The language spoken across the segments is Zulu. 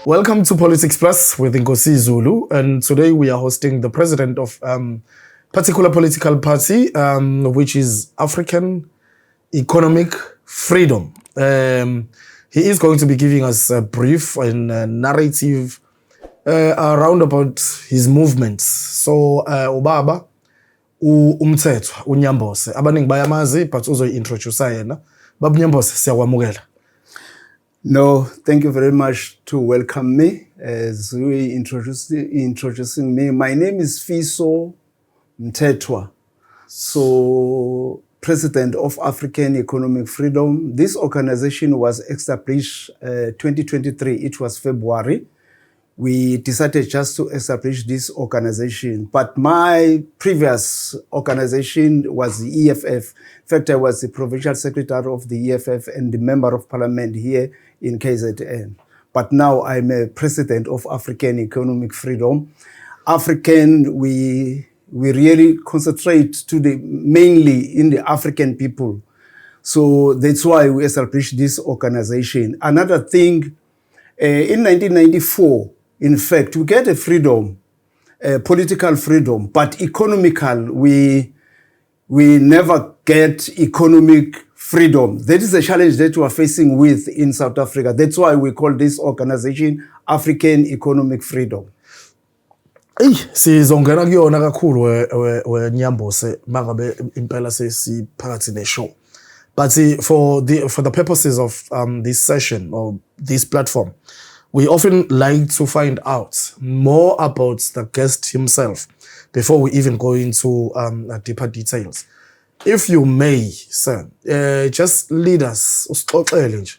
Welcome to Politics Plus with Nkosi Zulu, and today we are hosting the president of particular political party, which is African Economic Freedom. He is going to be giving us a brief and a narrative around about his movements. So, ubaba uMthethwa uNyambose, abaningi bayamazi, but uzoyi-introduce yena. Baba Nyambose, siyakwamukela. No, thank you very much to welcome me as we introducing me. My name is Fiso Mthethwa. So, President of African Economic Freedom. This organization was established 2023. It was February. We decided just to establish this organization. But my previous organization was the EFF. In fact, I was the provincial secretary of the EFF and the member of parliament here in KZN. But now I'm a president of African Economic Freedom. African, we really concentrate to the mainly in the African people. So that's why we established this organization. Another thing, in 1994, in fact, we get a freedom, political freedom, but economical, we never get economic freedom. That is a challenge that we are facing with in South Africa. That's why we call this organization African Economic Freedom. Eyi, sizongena kuyona kakhulu we Nyambose mangabe impela sesiphakathi ne-show. But for the purposes of this session or this platform, we often like to find out more about the guest himself before we even go into deeper details. If you may, sir, just lead us, usixoxele nje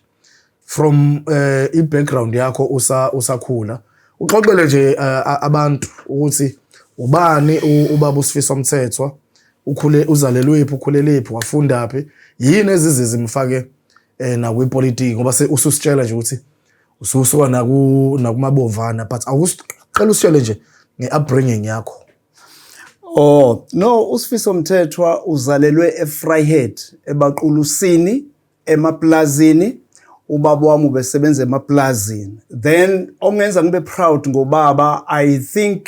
from i-background yakho usakhula, uxoxele nje abantu ukuthi ubani ubaba uSifiso Mthethwa, ukhule, uzalelwephi, ukhulelephi, wafundaphi, yini ezize zimfake nakwipolitiki, ngoba ususitshela nje ukuthi ususuka nakumabovana, but awusicela usitshele nje nge-upbringing yakho. Oh, no, uSifiso Mthethwa uzalelwe eVryheid, eBaqulusini, emaplazini. Ubaba wami ubesebenza emaplazini. Then ongenza ngibe proud ngobaba, I think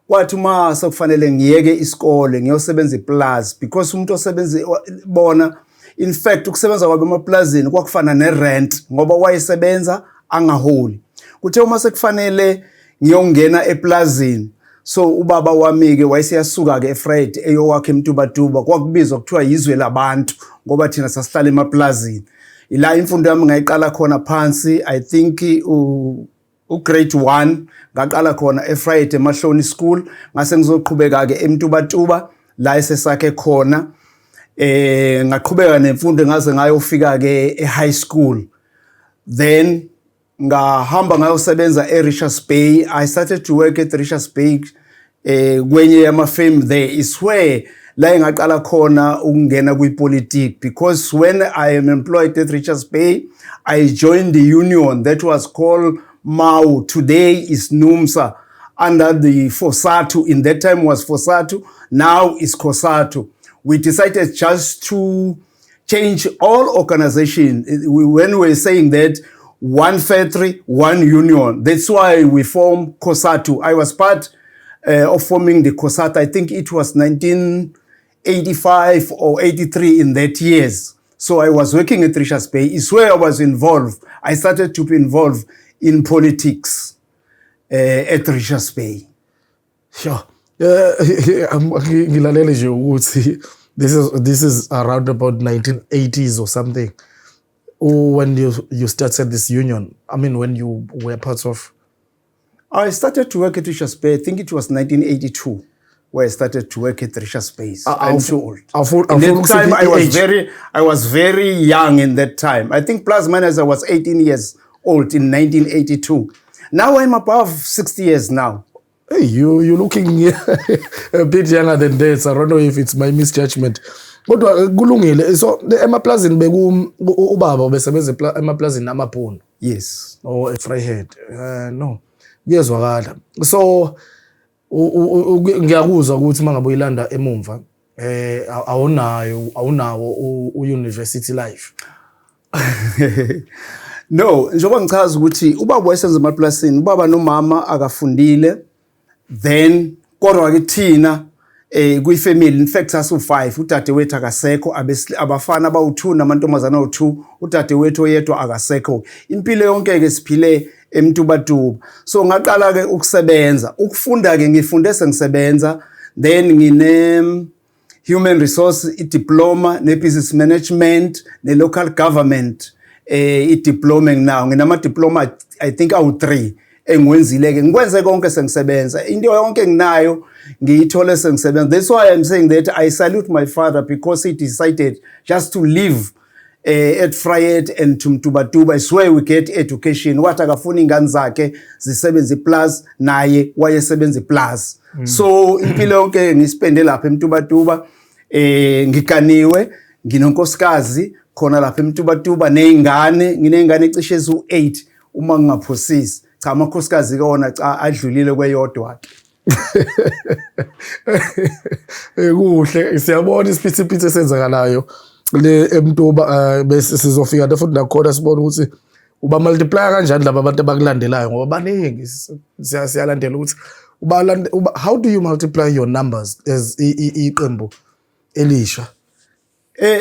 kwathi uma sekufanele ngiyeke isikole ngiyosebenza iplazi, because umuntu osebenza bona, in fact, ukusebenza kwabo emaplazini kwakufana nerent, ngoba wayesebenza angaholi. Kuthe uma sekufanele ngiyongena eplazini, so ubaba wami ke wayeseyasuka ke eVryheid eyowakhe eMtubatuba, kwakubizwa kuthiwa yizwe labantu ngoba thina sasihlala emaplazini. Ila imfundo yami ngayiqala khona phansi, I think u grade 1 ngaqala khona eVryheid eMahloni School, ngase ngizoqhubeka ke eMtubatuba la esesakhe khona. Ngaqhubeka nemfundo ngaze ngayofika ke e-high school. Then ngahamba ngayosebenza e-Richards Bay. I started to work at Richards Bay, kwenye yama firm. There is where la engaqala khona ukungena kwipolitiki, because when I am employed at Richards Bay, I joined the union that was called MAU. Today is NUMSA, under the FOSATU. In that time was FOSATU, now is COSATU. We decided just to change all organization. When we were saying that one factory, one union, that's why we formed COSATU. I was part of forming the COSATU. I think it was 1985 or 83, in that years. So I was working at Richards Bay. It's where I was involved. I started to be involved in politics at Richards Bay. Sure. Ngilalele nje ukuthi this is around about 1980s or something. Or when you started this union, I mean, when you were part of I started to work at Richards Bay, I think it was 1982, where I started to work at Richards Bay. I'm too old. In that time, I was age. I was very young in that time. I think plus minus I was 18 years old in 1982. Now I'm above 60 years now. Hey, you looking a bit younger than that. I don't know if it's my misjudgment. Kodwa kulungile. So emaplazini beku ubaba ubesebenza emaplazini amabhunu Yes. or eVryheid. No. Kuyezwakala. So ngiyakuzwa ukuthi mangabe uyilanda emumva awunayo awunawo u-university life. No, njengoba ngichaza ukuthi ubaba wayesenza emaplasini, ubaba nomama akafundile. Then kodwa ke thina kwi-family, in fact sasu-5, udadewethu akasekho, abafana abawu-2 namantombazana awu-2, udadewethu oyedwa akasekho. Impilo yonke ke siphile eMtubatuba. So ngaqala ke ukusebenza, ukufunda ke ngifunde sengisebenza. Then ngine human resource i-diploma, ne-business management, ne-local government i-diploma enginawo. Nginama diploma, I think awu-3 engiwenzile ke, ngikwenze konke sengisebenza. Into yonke enginayo ngiyithole sengisebenza. That's why I'm saying that I salute my father, because he decided just to live at Vryheid and to Mtubatuba is where we get education. Wathi akafuna ingane zakhe zisebenze plus, naye wayesebenza plus. So impilo yonke ngispende lapha eMtubatuba. Ngiganiwe, nginonkosikazi khona lapha eMtubatuba nezingane, nginezingane ecishe ezu8 uma ngingaphosisi. Cha, amakhosikazi kona cha, adlulile kweyodwa ke. Kuhle, siyabona isiphithiphithi esenzakalayo le eMtuba, bese sizofika futhi nakhona sibone ukuthi uba multiply kanjani laba abantu abakulandelayo, ngoba baningi. Siyalandela ukuthi uba, how do you multiply your numbers as iqembu elisha?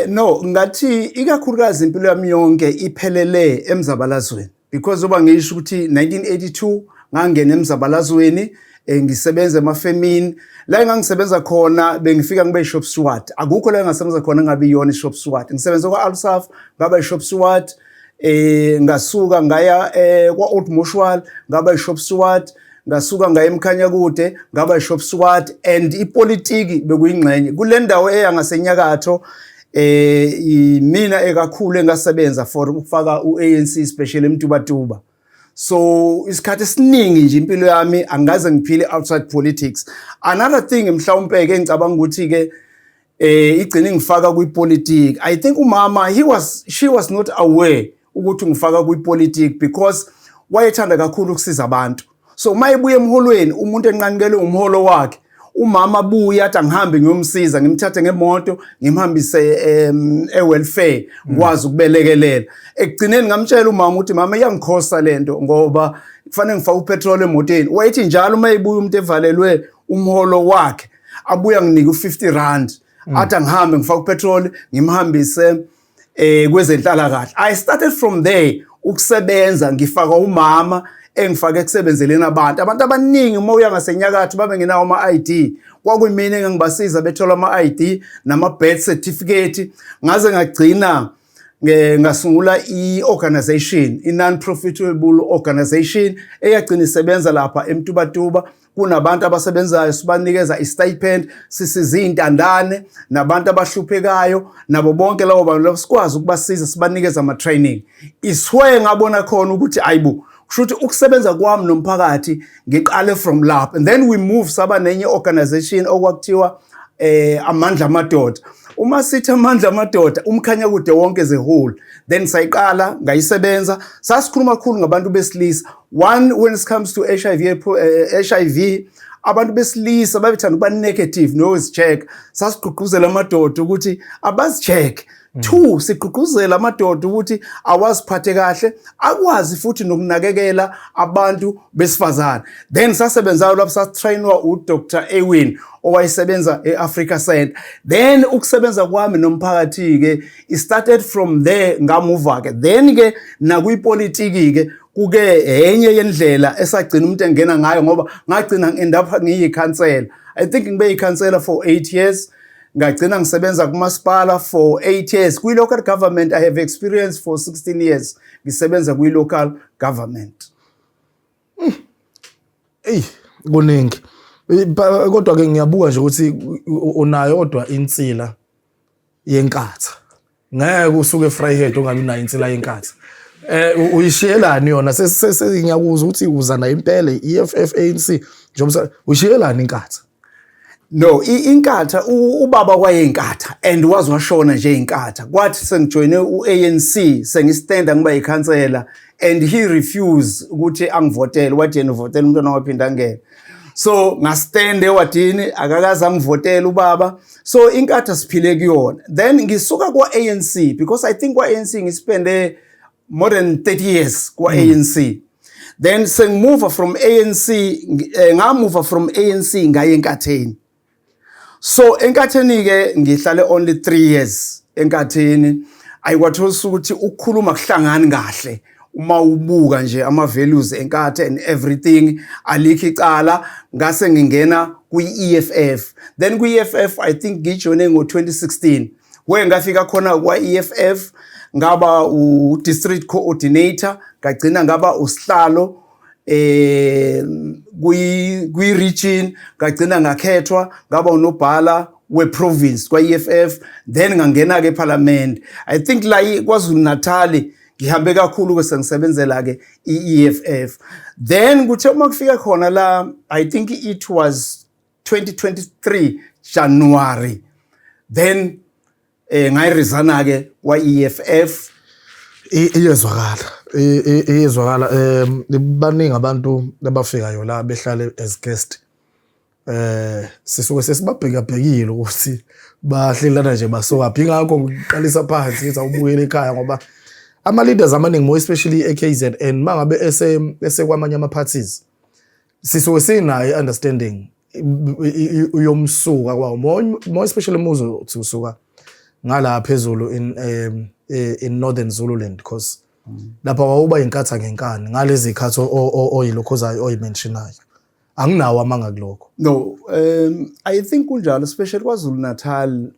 No, ngathi ikakhulukazi impilo yami yonke iphelele emzabalazweni, because uba ngisho ukuthi 1982 ngangena emzabalazweni, ngisebenza emafemini. La engangisebenza khona bengifika ngibe shop steward. Akukho la engasebenza khona ngabe iyona shop steward. Ngisebenza kwa Alsaf, ngaba shop steward. Ngasuka ngaya kwa Old Mutual, ngaba shop steward. Ngasuka ngaya eMkhanyakude, ngaba shop steward. And ipolitiki bekuyingxenye kule ndawo eya ngasenyakatho. Imina ekakhulu engasebenza for ukufaka uANC, especially eMtubatuba. So isikhathi esiningi nje impilo yami angaze ngiphile outside politics. Another thing mhlawumbe ke ngicabanga ukuthi ke igcine ngifaka kwipolitiki, I think umama, he was she was not aware ukuthi ngifaka kwipolitiki, because wayethanda kakhulu ukusiza abantu. So uma ebuya emholweni, umuntu enqanikelwe umholo wakhe, umama abuye athi angihambe ngiyomsiza, ngimthathe ngemoto ngimhambise e-welfare, ngikwazi ukubelekelela. Ekugcineni ngamtshela umama ukuthi, "Mama, iyangikhosta lento ngoba kufanele ngifake upetrol emotweni." Wayethi njalo uma ebuya umuntu evalelwe umholo wakhe, abuya nginike u50 rand, athi angihambe ngifake upetrol ngimhambise kwezenhlalakahle. I started from there ukusebenza, ngifaka umama engifake ekusebenzeleni abantu. Abantu abaningi uma uya ngasenyakatho babe ngenawo ama-ID, kwakuyimina engangibasiza bethola ama-ID nama-birth certificate. Ngaze ngagcina ngasungula i-organization, i-non-profitable organization eyagcina isebenza lapha eMtubatuba. Kunabantu abasebenzayo, sibanikeza i-stipend, sisiza iy'ntandane nabantu abahluphekayo nabo bonke labo bantu labo sikwazi ukubasiza, sibanikeza ama-training. Iswe ngabona khona ukuthi ayibo, kusho ukuthi ukusebenza kwami nomphakathi ngiqale from lapho. And then we move, saba nenye organization okwakuthiwa Amandla Amadoda. Uma sithi Amandla Amadoda, uMkhanyakude wonke as a whole. Then sayiqala, ngayisebenza. Sasikhuluma kakhulu ngabantu besilisa. One, when it comes to HIV, HIV, abantu besilisa babethanda ukuba negative nokuzicheck. Sasigqugquzela amadoda ukuthi abazicheck. Two, sigqugquzela amadoda ukuthi awaziphathe kahle, akwazi futhi nokunakekela abantu besifazane. Then sasebenzayo lapho, satrainwa uDr Ewin owayesebenza eAfrica Center. Then ukusebenza kwami nomphakathi ke, it started from there. Ngamuva ke then ke nakwipolitiki ke, kuke enye yendlela esagcina umuntu engena ngayo, ngoba ngagcina ngi-end up ngiyikhansela. I think ngibe yikhansela for 8 years, ngagcina ngisebenza kumasipala for 8 years kwi-local government. I have experience for 16 years ngisebenza kwi-local government. Ey, kuningi. Kodwa ke ngiyabuka nje ukuthi unayo kodwa insila yeNkatha. Ngeke usuke eVryheid ungabi nayo insila yeNkatha. Uyishiyelani yona? Ngiyakuzwa ukuthi uza nayo impela i-EFF, ANC, njengoba uyishiyelani iNkatha? No, iNkatha, ubaba wayeyiNkatha and waze washona nje iNkatha. Kwathi sengijoyine u-ANC, sengistenda ngiba yikhansela, and he refused ukuthi angivotele. Wathi yena uvotela umntwana waphinda angene. So ngastenda ewadini, akakaze angivotele ubaba. So iNkatha siphile kuyona. Then ngisuka kwa-ANC because I think kwa-ANC ngispende more than 30 years kwa ANC. Then sengimuva from ANC, ngamuva from ANC ngaye eNkatheni. So eNkatheni ke ngihlale only 3 years eNkatheni. Ayikwathola ukuthi ukukhuluma kuhlangani kahle uma ubuka nje ama values eNkatha and everything, alikho icala. Ngase ngingena kwi-EFF. Then kwi-EFF, I think ngijoyine ngo-2016, where ngafika khona kwa-EFF ngaba u-district coordinator, ngagcina ngaba usihlalo kwi region, ngagcina ngakhethwa ngaba unobhala we-province kwa-EFF. Then ngangena ke eParliament. I think la KwaZulu Natal ngihambe kakhulu ke sengisebenzela ke i-EFF. Then kuthe uma kufika khona la, I think it was 2023 January, then ngayiresigna ke kwa-EFF. Iyezwakala, iyezwakala. Baningi abantu abafikayo la behlale as guest, sisuke sesibabheka bhekile ukuthi bahlelana nje basokaphi. Ingakho ngiqalisa phansi ngithi awubuyele ekhaya, ngoba ama leaders amaningi, more especially e-KZN, mangabe ese kwamanye ama parties, sisuke sinayo i-understanding uyomsuka kwawo, more especially uma uzothi usuka ngala phezulu in Northern Zululand, because lapha wawuba inkatha ngenkani ngalezi zikhathi oyilokhozayo oyimentionayo. Anginawo amanga kulokho. No, I think kunjalo, especially KwaZulu Natal.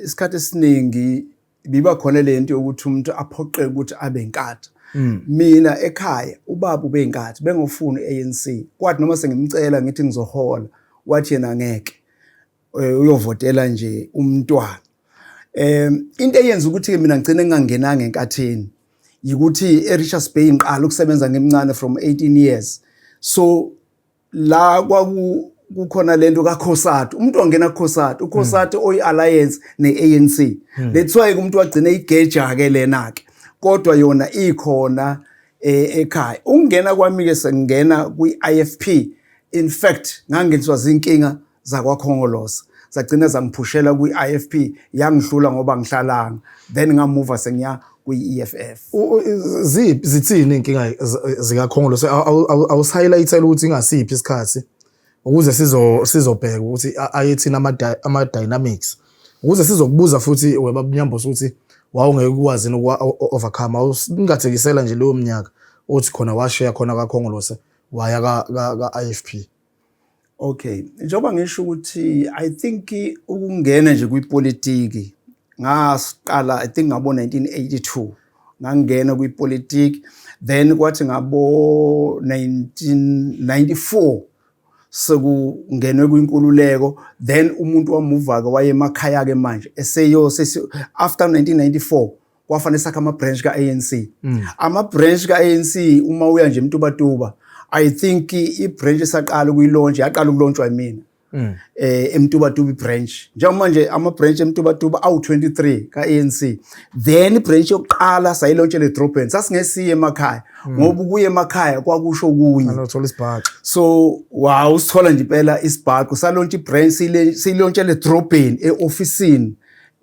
Isikhathi esiningi biba khona lento yokuthi umuntu aphoqeke ukuthi abe inkatha. Mina ekhaya ubaba ube inkatha, bengofuna iANC. Kwathi noma sengimcela ngithi ngizohola, wathi yena ngeke. Uyovotela nje umntwana. Into eyenza ukuthi mina ngigcine ngingangenanga enkatheni yikuthi eRichards Bay ngiqala ukusebenza ngimncane, from 18 years. So la kwaku kukhona lento kaCosatu, umuntu wangena kuCosatu, uCosatu oyi alliance neANC. That's why umuntu wagcina igeja ke lena ke, kodwa yona ikhona ekhaya. Ukungena kwami ke, sengingena kwi-IFP, in fact ngangeniswa zinkinga zakwaKhongolose, zagcina zangiphushela kwi-IFP, yangihlula ngoba ngihlalanga. Then ngamuva sengiya kwi-EFF. Ziphi, zithini inkinga zikaKhongolose? Awusihighlightela ukuthi ingasiphi isikhathi ukuze sizobheka ukuthi ayethini ama dynamics, ukuze sizokubuza futhi webaba Nyambose ukuthi wawungeke ukwazi ukuwa overcome. Awusingathekisela nje leyo minyaka othi khona washiya khona kaKhongolose waya ka IFP. Okay, njengoba ngisho ukuthi I think ukungena nje kwipolitiki ngasiqala, I think ngabo 1982 ngangena kwipolitiki. Then kwathi ngabo 1994 sekungenwe kwinkululeko, then umuntu wamuva ke waye emakhaya ke manje eseyo after 1994 kwafanele sakhe ama branch ka-ANC. Ama branch ka-ANC, uma uya nje eMtubatuba, I think i-branch esaqala ukuyilaunch, yaqala ukulaunchwa yimina eMtubatuba branch. Njengoba manje ama branch eMtubatuba awu23 ka-ANC. Then ibranch yokuqala sayilaunchela edrobheni, sasingesiye emakhaya ngoba ukuya emakhaya kwakusho kunye. Anothola isibhaxu. So wow, usithola nje impela isibhaxu. Salaunch ibranch, siyilaunchele edrobheni, eofisini,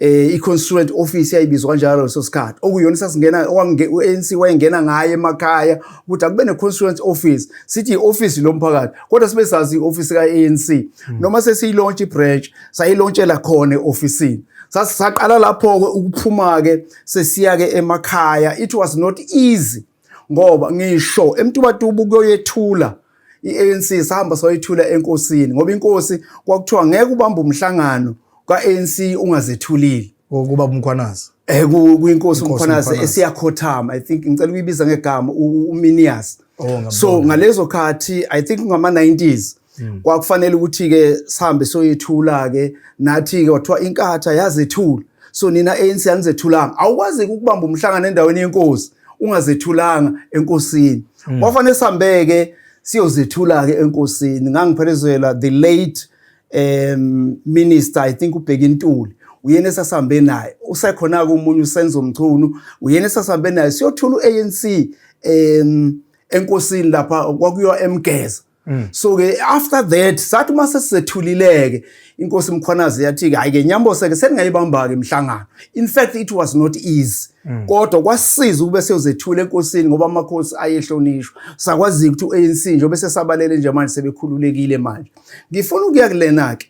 i-constituent office yayibizwa kanjalo leso sikhathi, okuyona sasingena u-ANC wayengena ngayo emakhaya ukuthi akube ne-constituent office. Sithi i-office lomphakathi, kodwa sibe sazi i-office ka-ANC. Noma sesiyilaunch ibranch, sayilaunchela khona e-ofisini. Sasaqala lapho-ke ukuphuma-ke sesiya-ke emakhaya. It was not easy ngoba ngisho eMtubatuba ukuyoyethula i-ANC, sahamba soyithula enkosini, ngoba inkosi kwakuthiwa ngeke ubambe umhlangano ka-ANC ungazethulile. Kuba uMkhwanazi. Kwinkosi Inkosi uMkhwanazi. uMkhwanazi. Esiyakhothama, I think ngicela ukuyibiza ngegama, uMinias. Oh, ngiyambona. So ngalezo khathi, I think ngama 90s, kwakufanele ukuthi ke sihambe soyethula ke nathi ke. Wathiwa inkatha yazethula, so nina ANC anizethulanga. Awukwazi ukubamba umhlangano endaweni yenkosi ungazethulanga enkosini. Kwafanele sihambeke siyozethula ke enkosini. Ngangiphelezela the late minister, I think uBheki Ntuli, uyena esasihambe naye. Usekhona ke umunye uSenzo Mchunu, uyena esasihambe naye siyothula uANC enkosini lapha kwakuyiwa eMgeza. So ke after that, sathi uma sesethulileke, inkosi Mkhwanazi yathi ke, hayi ke Nyambose ke, seningayibamba ke imihlangano. In fact, it was not easy, kodwa kwasiza ukube seyozethula enkosini, ngoba amakhosi ayehlonishwa. Sakwazi ukuthi u-ANC njengoba sesabalele nje manje, sebekhululekile. Manje ngifuna ukuya kulena ke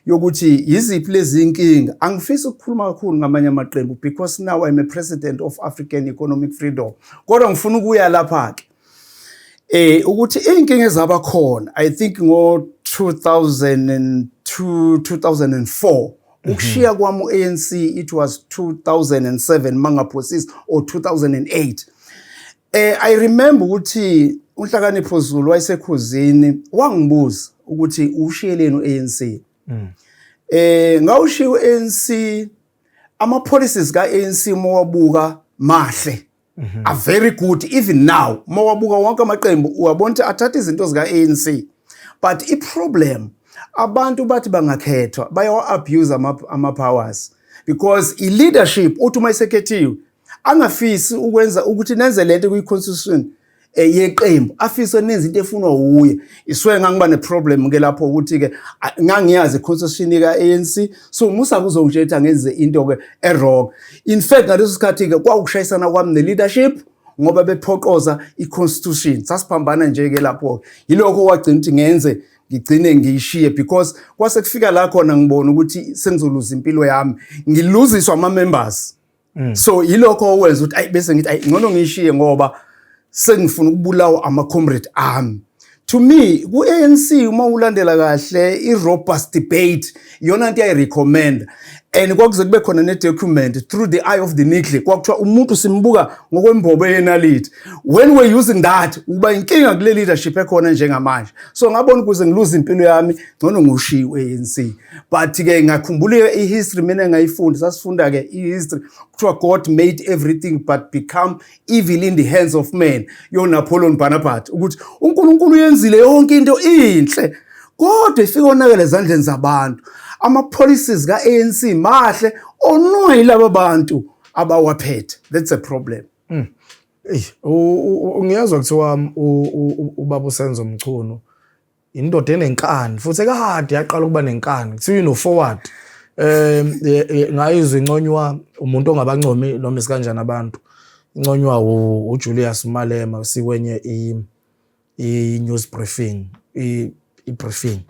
yokuthi yiziphi lezi inkinga. Angifisi ukukhuluma kakhulu ngamanye amaqembu because now I'm a president of African Economic Freedom, kodwa ngifuna ukuya lapha ke ukuthi inkinga ezaba khona, I think ngo 2002, 2004, ukushiya kwami u-ANC, it was 2007 mangaphosisi or 2008. I remember ukuthi uNhlakanipho Zulu wayesekhuzini, wangibuza ukuthi ushiyeleni u-ANC. Ngawushiya u-ANC, ama policies ka-ANC mowabuka mahle, are very good. Even now mawabuka wonke amaqembu, uyabona ukuthi athatha izinto zika-ANC, but i-problem, abantu bathi bangakhethwa bayawa-abuse ama-powers, because i-leadership uthi uma isekhethiwe angafisi ukwenza ukuthi nenze lento kwi-constitution yeqembu, afise nenze into efunwa uye. Iswe ngangiba ne-problem ke lapho ukuthi ke ngangiyazi i-constitution ka-ANC, so musa kuzongitshela ukuthi angenze into ke e-wrong. In fact, ngaleso sikhathi ke kwakushayisana kwami ne-leadership ngoba bephoqoza i-constitution, sasiphambana nje ke lapho. Yilokho kwagcina ukuthi ngenze ngigcine ngiyishiye, because kwase kufika la khona ngibona ukuthi sengizoluza impilo yami, ngiluziswa ama-members. So yilokho okwenza ukuthi ayi, bese ngithi ayi, ngcono ngiyishiye ngoba sengifuna ukubulawa ama-comrade ami. To me, ku-ANC uma ulandela kahle i-robust debate, iyona nto yayirecommend, and kwakuze kube khona ne-document, "Through the Eye of the Needle". Kwakuthiwa umuntu simbuka ngokwembobo yenaliti. When we're using that, uba inkinga kule leadership ekhona njengamanje. So ngabona ukuze ngiluze impilo yami, ngcono ngiwushiye u-ANC. But-ke ngakhumbula i-history mina engayifunda, sasifunda-ke i-history, kuthiwa "God made everything but become evil in the hands of men", yo Napoleon Bonaparte, ukuthi uNkulunkulu uyenzile yonke into inhle, kodwa ifika onakele ezandleni zabantu. Ama-policies ka-ANC mahle, onwa yilaba bantu abawaphethe. That's a problem. Eyi, ngiyezwa kuthiwa ubaba uSenzo Mchunu indoda enenkani, futhi ekade yaqala ukuba nenkani. Kuthiwa ino-forward. Ngayizwa inconywa umuntu ongabancomi noma isikanjani abantu, inconywa uJulius Malema sikwenye i-news briefing, i-briefing.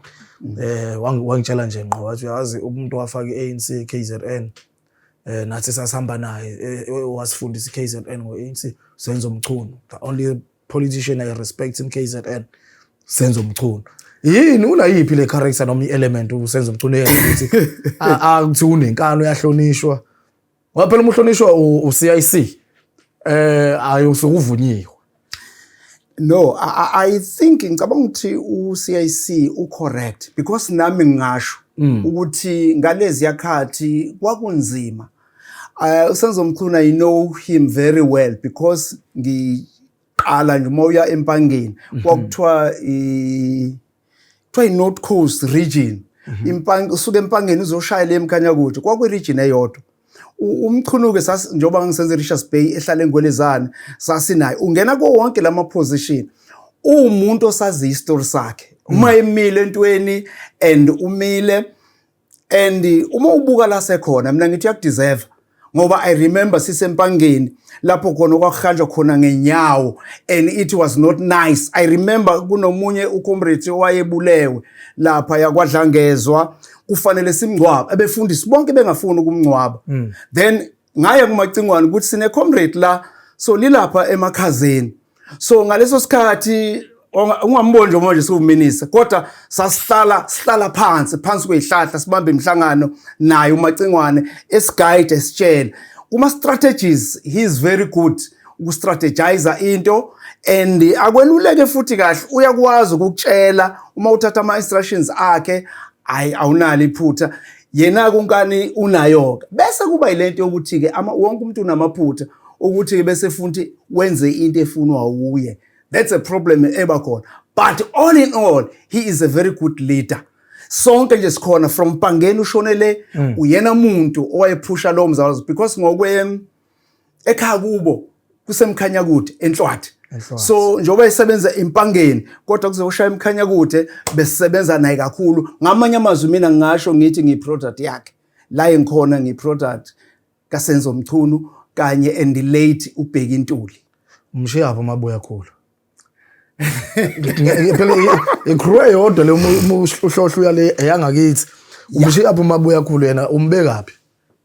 Wangitshela nje ngqo, wathi, "Uyazi, umuntu wafaka i-ANC KZN, nathi sasihamba naye, wasifundisa i-KZN ngo-ANC, Senzo Mchunu, the only politician I respect in KZN, Senzo Mchunu." Yini, unayiphi le character noma i-element uSenzo Mchunu eyenza ukuthi akuthi unenkani, uyahlonishwa? Ngoba phela uma uhlonishwa u-CIC, ayi, usuke uvunyiwe. No, I think ngicabanga ukuthi u-CIC u-correct, because nami ngingasho ukuthi ngalezi yakhathi kwakunzima. USenzo Mchunu, I know him very well because ngiqala nje uma uya eMpangeni, kwakuthiwa i kuthiwa i-North Coast region. Impang usuke eMpangeni uzoshayela eMkhanyakude, kwakuyi-region eyodwa. UMchunu-ke njengoba ngisenze Richards Bay, ehlala eNgwelezane, sasinaye ungena kuwo wonke lama position. Uwumuntu osazi isitori sakhe uma emile entweni, and umile, and uma ubuka la sekhona, mina ngithi uyakudeserve, ngoba I remember siseMpangeni lapho khona kwakuhanjwa khona ngenyawo, and it was not nice. I remember kunomunye ucomrade owayebulewe lapha yakwadlangezwa, kufanele simngcwabe, abefundisi bonke bengafuni ukumngcwaba. Then ngaya kuMacingwane ukuthi sine comrade la, so lilapha emakhazeni. So ngaleso sikhathi ungamboni nje manje siwuminister, kodwa sasihlala sihlala phansi kwezihlahla, sibambe imihlangano naye uMacingwane, esiguide, esitshela kuma strategies. He is very good ukustrategize into and akweluleke futhi kahle. Uyakwazi ukukutshela uma uthatha ama instructions akhe, ayi, awunalo iphutha. Yena kunkani unayo ke, bese kuba yilento yokuthi ke wonke umuntu unamaphutha, ukuthi ke bese futhi wenze into efunwa uye. That's a problem eba khona, but all in all, he is a very good leader. Sonke nje sikhona from Pangeni ushonele, uyena umuntu owayephusha lo mzalazo, because ngokwe ekhaya kubo kuseMkhanyakude eNhlwathi. Enhlwathi. So njengoba esebenza Empangeni, kodwa kuzoshaya eMkhanyakude, besisebenza naye kakhulu. Ngamanye amazwi, mina ngingasho ngithi ngiyi-product yakhe la engikhona, ngiyi-product kaSenzo Mchunu kanye and the late uBheki Ntuli. Umshiyaphi uMabuyakhulu? Phela i-crew eyodwa le, uhlohlo uyale eyangakithi. Umshiyaphi uMabuyakhulu yena, umbekaphi?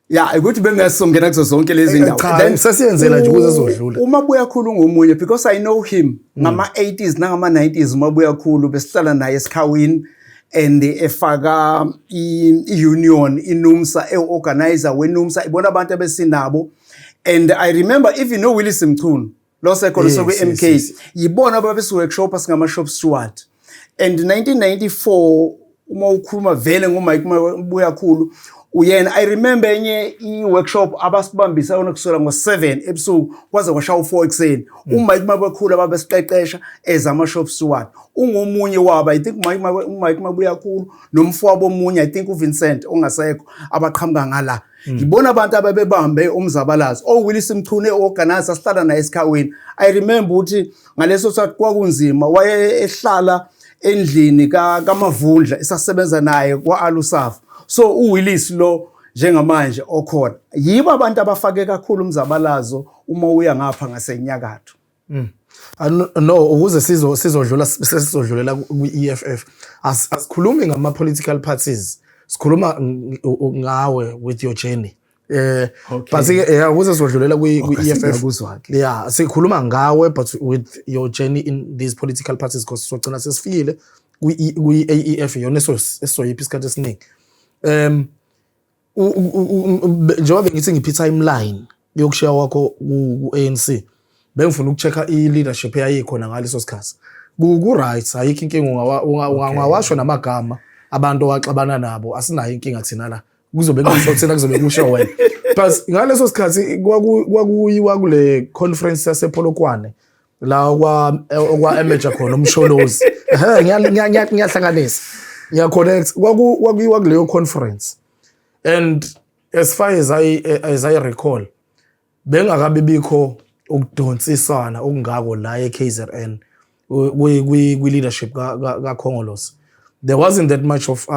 Ya, ukuthi bengasongena kuzo zonke lezi ndawo. Cha, sesiyenzela nje ukuze sizodlula. UMabuyakhulu ngomunye, because I know him ngama 80s nangama 90s. UMabuyakhulu besihlala naye esikhawini and efaka i-union iNUMSA, e-organizer weNUMSA, ibona abantu abesinabo. And I remember even no Willis Mchunu lo sekhona sokwe-MK, yibona ababesi-workshop singama shop steward. And 1994, uma ukhuluma vele ngoMike Mabuyakhulu, uyena. I remember enye i-workshop abasibambisa yona kusukela ngo-7 ebusuku kwaze kwashaya u-4 ekuseni. UMike Mabuyakhulu ababesiqeqesha as ama-shop steward, ungomunye wabo. I think uMike Mabuyakhulu nomfowabo omunye, I think uVincent ongasekho, abaqhamuka ngala, ngibona abantu ababebambe umzabalazo. OWillis Mchunu organizer, sihlala naye esikhawini. I remember ukuthi ngaleso sikhathi kwakunzima, waye ehlala endlini kaMavundla esasebenza naye kwa-Alusaf. So uWillis lo njengamanje okhona, yibo abantu abafake kakhulu umzabalazo uma uya ngapha ngasenyakatho. Ah, no, ukuze sizodlula, sesizodlulela kwi-EFF. Asikhulumi ngama political parties, sikhuluma ngawe with your journey. But ke, yeah, ukuze sizodlulela kwi-EFF. Siyakuzwa ke. Yeah, sikhuluma ngawe but with your journey in these political parties, because sogcina sesifikile kwi-AEF, yona esoyiphi isikhathi esiningi. Njengoba bengithi ngiphi timeline yokushiya kwakho ku-ANC, bengifuna uku-check-a i-leadership eyayikhona ngaleso sikhathi. Ku-right, ayikho inkinga, ungawasho namagama abantu owaxabana nabo, asinayo inkinga thina la. Kuzobe kusho thina, kuzobe kusho wena. But ngaleso sikhathi kwakuyiwa kule conference yasePolokwane la kwa emerge khona uMsholozi. Ehhe, ngiyahlanganisa. Ngiya-connect. Kwakuyiwa kuleyo conference. And as far as I recall, bengakabi bikho ukudonsisana okungako la eKZN kwi leadership ka Khongolose. There wasn't that much of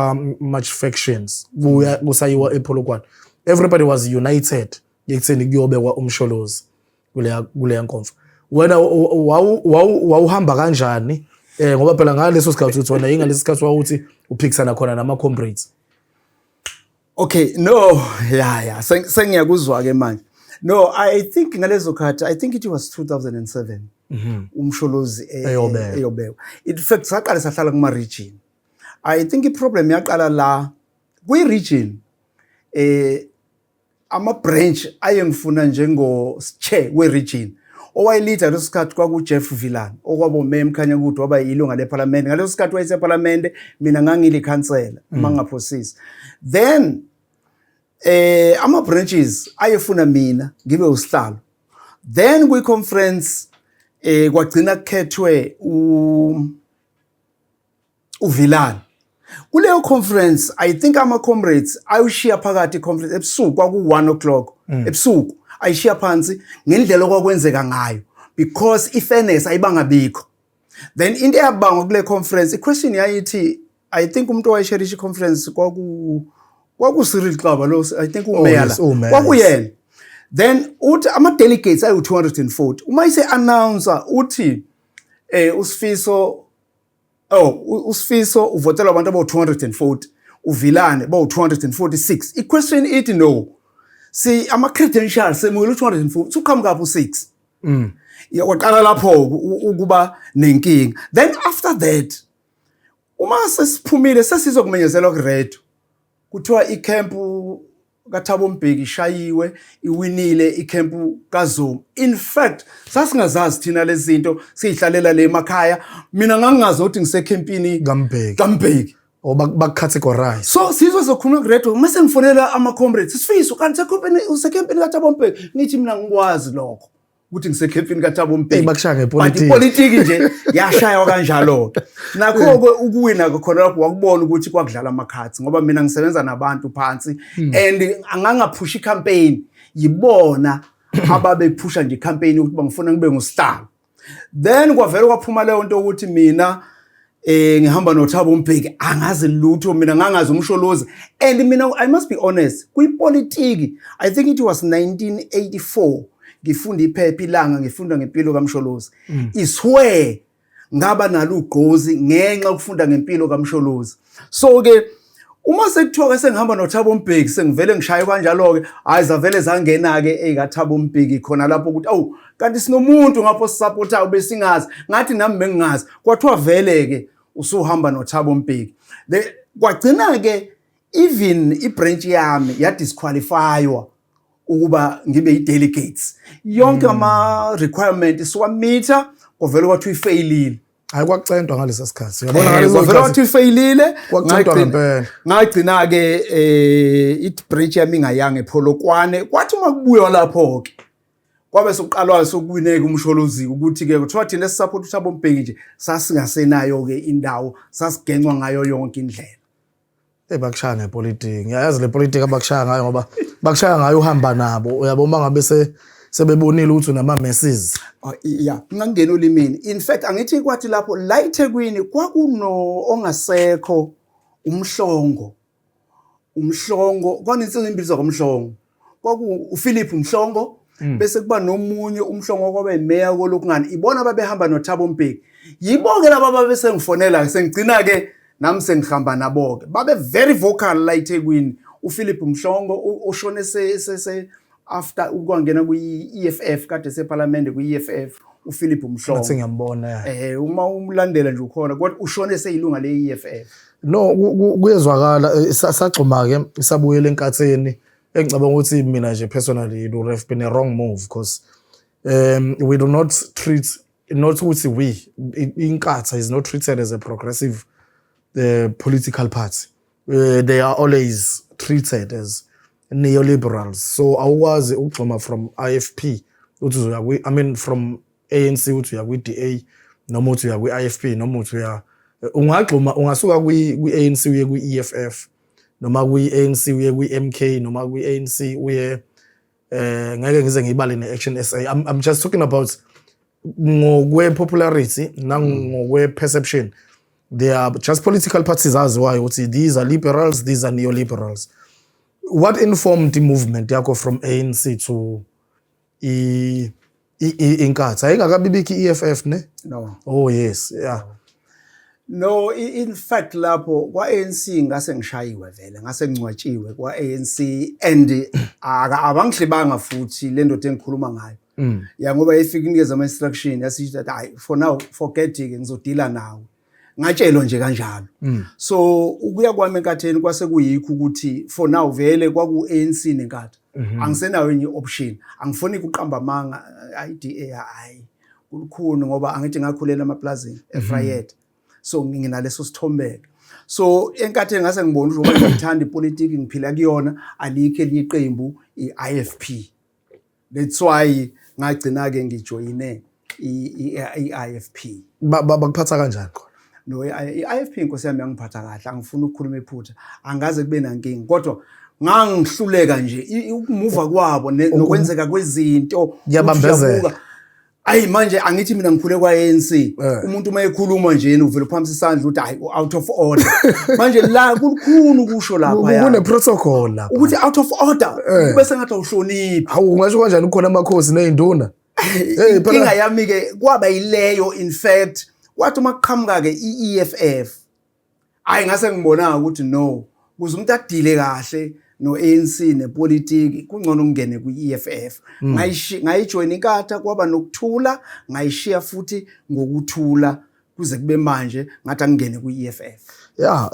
much factions kuya kusayiwa ePolokwane. Everybody was united ekutheni kuyobekwa uMsholozi kuleya nkomfa. Wena wawuhamba kanjani, ngoba phela ngaleso sikhathi uthi wena ingaleso sikhathi wawuthi uphikisana khona nama comrades? Okay, no, yeah. Sengiyakuzwa ke manje. No, I think ngalezo khathi, I think it was 2007. UMsholozi Eyobekwa. Eyobekwa. In fact, saqala sahlala kuma region. I think i-problem yaqala la kwi region, ama branch ayengifuna njengo chair we region. Owayeleader leso sikhathi kwaku Jeff Vilane, okwabo Mkhanya kude, waba yilunga leParliament. Ngaleso sikhathi wayeseParliament, mina ngangili councillor mangaphosisi. Then ama branches ayefuna mina ngibe usihlalo. Then kwi conference kwagcina kukhethwe uVilane. Kuleyo conference, I think ama comrades ayushiya phakathi i-conference ebusuku, kwaku 1 o'clock ebusuku, ayishiya phansi ngendlela okwakwenzeka ngayo because i-fairness ayibanga bikho. Then into eyabangwa kule conference, i-question yayithi, I think umuntu owayesherisha i-conference kwaku Cyril Xaba lo, I think umeya la. Yes, umeya. Kwakuyena. Then uthi ama delegates ayu 240, uma ise announcer uthi uSifiso, oh, uSifiso uvotela abantu abawu 240, uVilane bawu 246. I-question ithi, no, si ama credentials semukela u240, suqhamuka phi u6? Ya, kwaqala lapho ukuba nenkinga. Then after that, uma sesiphumile, sesizokumenyezelwa ku radio, kuthiwa i-camp kaThabo Mbeki ishayiwe, iwinile i-camp kaZuma. In fact, sasingazazi thina lezi zinto, siyihlalela le emakhaya. Mina ngangingazi ukuthi ngisekhempini kaMbeki. KaMbeki. Or baku-categorize. So sizwe sokhuluma ku radio, mase ngifonela ama comrades, "Sifiso, kanti sekhempini, usekhempini kaThabo Mbeki?" Ngithi mina ngikwazi lokho ukuthi ngisekhempini kaThabo Mbeki. Hey, bakushaya But ngepolitiki. Ipolitiki nje yashaywa kanjalo. Nakho ke ukuwina khona lapho, wakubona ukuthi kwakudlala amakhathi, ngoba mina ngisebenza nabantu phansi and angangaphusha i-campaign, yibona ababephusha nje i-campaign ukuthi bangifuna ngibe ngusihlalo. Then kwavela kwaphuma leyo nto ukuthi mina ngihamba noThabo Mbeki, angazi lutho mina, ngangazi uMsholozi. And mina, I must be honest, kwipolitiki, I think it was 1984, ngifunda iphepha Ilanga, ngifunda ngempilo kaMsholozi. Iswear ngaba nalo ugqozi ngenxa yokufunda ngempilo kaMsholozi. So ke uma sekuthiwa ke sengihamba noThabo Mbeki, sengivele ngishaye kanjalo ke, hayi, zavele zangena ke ezikaThabo Mbeki khona lapho ukuthi awu, kanti sinomuntu ngapho sisupportayo, besingazi, ngathi nami bengingazi. Kwathiwa vele ke usuhamba noThabo Mbeki. Kwagcina ke even ibranch yami yadisqualifywa ukuba ngibe i-delegates. Yonke ama requirement siwameeta, kwavele kwathiwa ifailile. Hayi, kwakucentwa ngalesa sikhathi, uyabona. Ngaleso Kwavele sikhathi kwathiwa ifailile. Kwakucentwa ngempela. Ngagcina ke i-branch yami ingayanga ePolokwane. Kwathi uma kubuywa lapho ke kwabe sokuqalwa sokuwineka uMsholozi, ukuthi ke kuthiwa thina esisupport uThabo Mbeki nje sasingasenayo ke indawo, sasigencwa ngayo yonke indlela. Eh, bakushaya ngepolitiki. Ngiyayazi le politiki abakushaya ngayo, ngoba bakushaya ngayo uhamba nabo, uyabo, uma ngabe sebebonile ukuthi unama-masses. Oh, ya, ngangena olimini. In fact, angithi kwathi lapho la eThekwini kwakuno ongasekho uMhlongo. UMhlongo, kwanensizwa imbizo kwaMhlongo. Kwaku uPhilip Mhlongo, bese kuba nomunye uMhlongo kwabe imeya kolokungani. Ibona babehamba noThabo Mbeki. Yibo ke laba babe sengifonela, sengigcina ke nami sengihamba nabo ke. Babe very vocal la eThekwini. uPhilip Mhlongo oshone se after ukwangena kwi-EFF, kade seParliament kwi-EFF uPhilip Mhlongo. Ngathi ngiyambona, ya. Uma umlandela nje ukhona, kodwa ushone seyilunga le-EFF. No, kuyezwakala. Sagxuma ke, sabuyela enkatheni engicabanga ukuthi mina nje personally it would have been a wrong move, because we do not treat, not ukuthi we, Inkatha is not treated as a progressive political party. They are always treated as neoliberals. So awukwazi ukugxuma from IFP uthi uzoya kwi, I mean, from ANC uthi uya kwi-DA, noma uthi uya kwi-IFP, noma uthi uya, ungagxuma, ungasuka kwi-ANC uye kwi-EFF, noma kwi-ANC uye kwi-MK, noma kwi-ANC uye ngeke ngize ngibale ne-Action SA. I'm just talking about ngokwe popularity nangokwe perception. They are just political parties aziwayo ukuthi these are liberals, these are neoliberals. What informed the movement yakho from ANC to Inkatha? Ayingakabibikho i-EFF, ne? No. Oh yes, yeah. No, in fact lapho kwa-ANC ngase ngishayiwe vele, ngase ngcwatshiwe kwa-ANC and abangihlebanga futhi le ndoda engikhuluma ngayo. Ya, ngoba ifika inikeza ama-instruction, yasithi that hayi, for now forget ke, ngizodila nawe. Ngatshelwa nje kanjalo. So ukuya kwami enkatheni kwase kuyikho ukuthi for now vele kwaku-ANC neNkatha. Angisenayo enye option. Angifuni ukuqamba amanga, i-DA hayi, kulukhuni, ngoba angithi ngakhulela emaplazini eVryheid. So nginaleso sithombelo. So enkatheni ngase ngibona ukuthi ngoba ngithanda ipolitiki, ngiphila kuyona, alikho elinye iqembu, i-IFP. That's why ngagcina ke ngijoyine i-IFP. Bakuphatha kanjani khona? No, i-IFP, inkosi yami, yangiphatha kahle, angifuni ukukhuluma iphutha. Angaze kube nankinga, kodwa ngangihluleka nje ukumuva kwabo nokwenzeka kwezinto. Kuyabambezela. Uyabuka. Ayi, manje angithi mina ngikhule kwa-ANC. Umuntu uma ekhuluma nje uvele uphakamisa isandla ukuthi hayi, out of order. Manje la kulukhuni ukusho lapha Kune protocol lapha. ukuthi out of order kube sengathi awuhloniphi. Hawu, ungasho kanjani kukhona amakhosi nezinduna? Hey, Inkinga yami ke kwaba yileyo. In fact, kwathi uma kuqhamuka ke i-EFF, hayi, ngase ngibona ukuthi no, kuze umuntu adile kahle no-ANC nepolitiki, kungcono ngingene kwi-EFF. Ngayijoyina iNkatha, kwaba nokuthula, ngayishiya futhi ngokuthula kuze kube manje, ngathi angingene kwi-EFF. Yeah,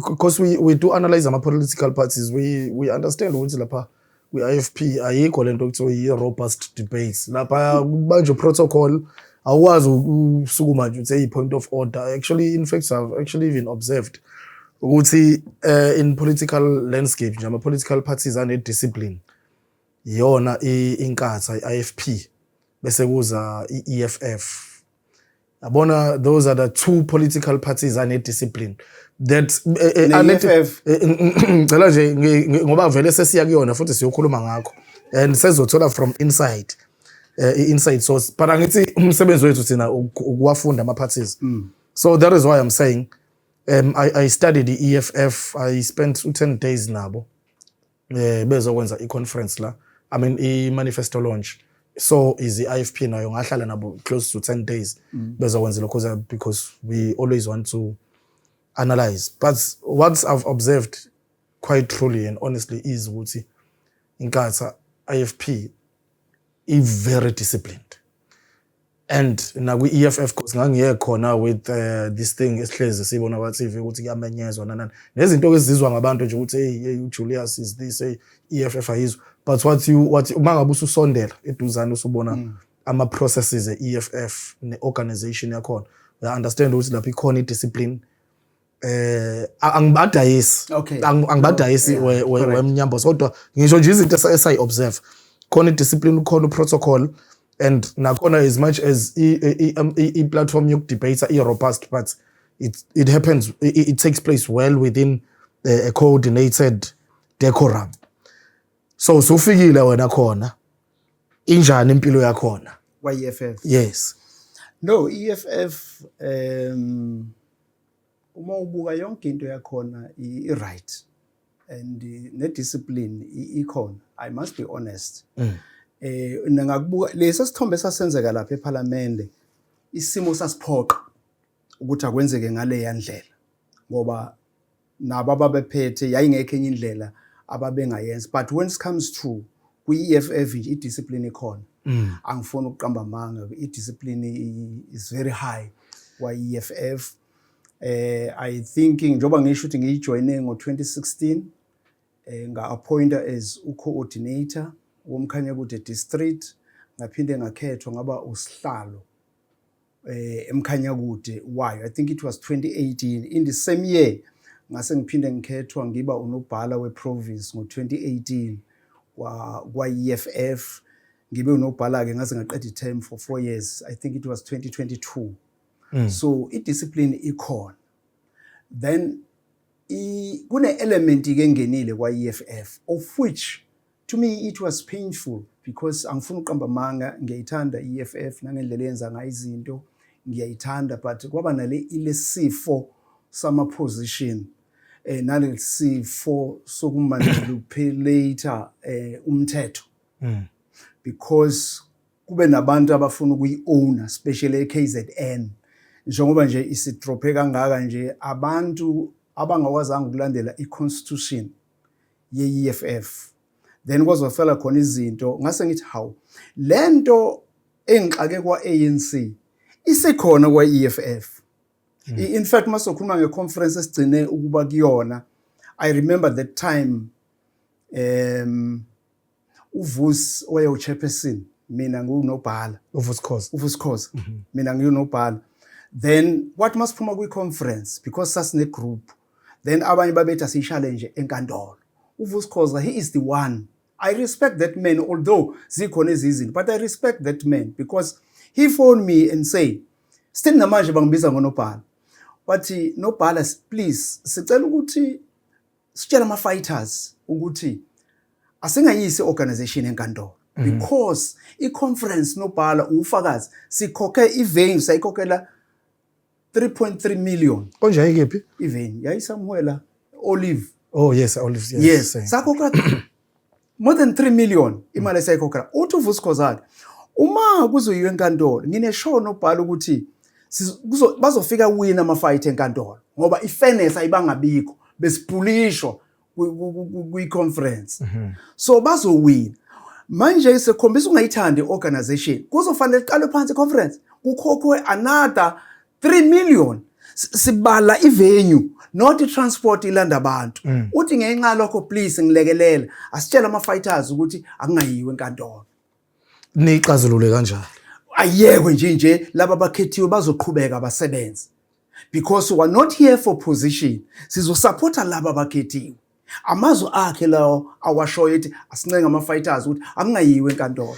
because we do analyze ama political parties. We understand ukuthi lapha kwi-IFP ayikho lento okuthiwa i-robust debates. Lapha kubanjwe protocol, awukwazi ukusukuma nje uthi, "Hey, point of order." Actually, in fact, I've actually even observed ukuthi in political landscape nje, ama political parties ane discipline iyona iNkatha, i-IFP, bese kuza i-EFF. Yabona, those are the two political parties ane discipline that Ne-EFF. Ngicela nje ngoba vele sesiya kuyona futhi siyokhuluma ngakho and sezothola from inside. i-inside source, but angithi umsebenzi wethu thina ukuwafunda ama-parties. So that is why I'm saying I studied the EFF. I spent 10 days nabo bezokwenza i-conference la, I mean, i-manifesto launch. So is i-IFP nayo, ngahlala nabo close to 10 days bezokwenza lokho, because we always want to analyze. But what I've observed quite truly and honestly is ukuthi Inkatha IFP i very disciplined, and nakwi-EFF, cause ngangiye khona with this thing esihlezi sibona kwa TV ukuthi kuyamenyezwa nanani nezinto ezizwa ngabantu nje ukuthi, "Hey, hey, uJulius is this, hey, EFF ayizwa." But what uma ngabe ususondela eduzane, usubona ama processes e-EFF ne-organization yakhona, uya understand ukuthi lapho ikhona i-discipline. Angibadayisi. Angibadayisi wemnyambo, kodwa ngisho nje izinto esayi observe, khona i-discipline, khona u-protocol, and nakhona as much as i-platform yokudebate i-robust, but it happens, it takes place well within a coordinated decorum. So usufikile wena khona, injani impilo yakhona? Kwa-EFF? Yes. No, EFF, uma ubuka yonke into yakhona i-right and ne-discipline ikhona, I must be honest. Ningakubuka lesi sithombe sasenzeka lapha eParliament, isimo sasiphoqa ukuthi akwenzeke ngale ndlela, ngoba nabo ababephethe yayingekho enye indlela ababengayenza. But when it comes to kwi-EFF nje, i-discipline ikhona. Angifuni ukuqamba amanga, i-discipline is very high kwa-EFF. I think njengoba ngisho ukuthi ngiyijoyine ngo-2016, nga-appointa as u-coordinator woMkhanyakude district, ngaphinde ngakhethwa ngaba usihlalo eMkhanyakude wayo. I think it was 2018. In the same year ngase ngiphinde ngikhethwa ngiba unobhala weprovince ngo-2018 kwa EFF. Ngibe unobhala ke ngaze ngaqeda i-term for 4 years, I think it was 2022. So i-discipline ikhona. Then kune element ke engenile kwa EFF, of which to me it was painful, because angifuni uqamba amanga, ngiyayithanda iEFF nangendlela eyenza ngayo izinto, ngiyayithanda, but kwaba nale ilesifo sama position nalesifo sokumanipulate umthetho, because kube nabantu abafuna ukuyi-owner, especially e-KZN, njengoba nje isidrophe kangaka nje, abantu abangakwazanga ukulandela i-constitution ye-EFF. Then kwazofela khona izinto, ngase ngithi, "Hawu, lento engixake kwa-ANC isekhona kwa-EFF." In fact, masokhuluma nge-conference esigcine ukuba kuyona, I remember that time uVusi owaye chairperson, mina ngiwunobhala. UVusi Khoza. UVusi Khoza, mina ngiyunobhala. Then kwathi masiphuma kwi-conference, because sasine group, then abanye babethi asiyishale nje enkantolo. UVusi Khoza, he is the one, I respect that man, although zikhona ezizinto, but I respect that man because he phoned me and say, still namanje bangibiza ngonobhala, wathi, "Nobhala, please, sicela ukuthi sitshele ama-fighters ukuthi asingayisi organization enkantolo, because i-conference, nobhala, ufakazi, sikhokhe i-venue, sayikhokhela 3.3 million." Konje ayikephi? I-venue yayisamwela la, Olive. Oh yes, Olive, yes. Yes. Same. Sakhokha more than 3 million imali esayikhokhela. Uthi uVusi Khoza, uma kuzoyiwa enkantolo, ngineshono nobhala ukuthi bazofika wina ama-fight enkantolo, ngoba i-fairness ayibangabikho, besibhulishwa kwi-conference, so bazowina. Manje sekhombisa ungayithandi i-organization, kuzofanele iqalwe phansi i-conference, kukhokhwe another 3 million. Sibala i-venue, not i-transport ilanda abantu. Uthi ngenxa yalokho, please ngilekelela, asitshele ama-fighters ukuthi akungayiwe enkantolo. Niyixazulule kanjani? Ayekwe nje laba abakhethiwe bazoqhubeka basebenze, because we are not here for position, sizosupporta laba abakhethiwe. Amazwi akhe lawo awashoyo, ethi asincenga ama-fighters ukuthi akungayiwe enkantolo.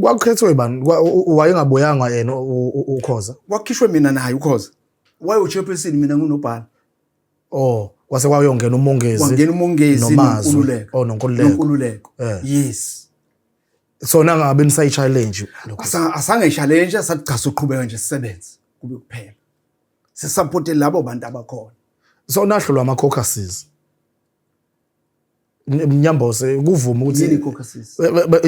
Kwakukhethwe bani? Wayengabuyanga yena uKhoza? Kwakhishwe mina naye uKhoza, waye-chairperson, mina ngunobhala. Oh, kwase kwayongena uMongezi. Kwangena uMongezi. Nomazwi. Nonkululeko. Oh, noNkululeko. Nonkululeko. Yes. So nangabe nisayi-challenge lokho? Asange challenge, sathi cha, soqhubeka nje sisebenze kube kuphela, sisupporte labo bantu abakhona. So nahlulwa ama-caucuses, Mnyambose, kuvuma ukuthi Yini i-caucuses?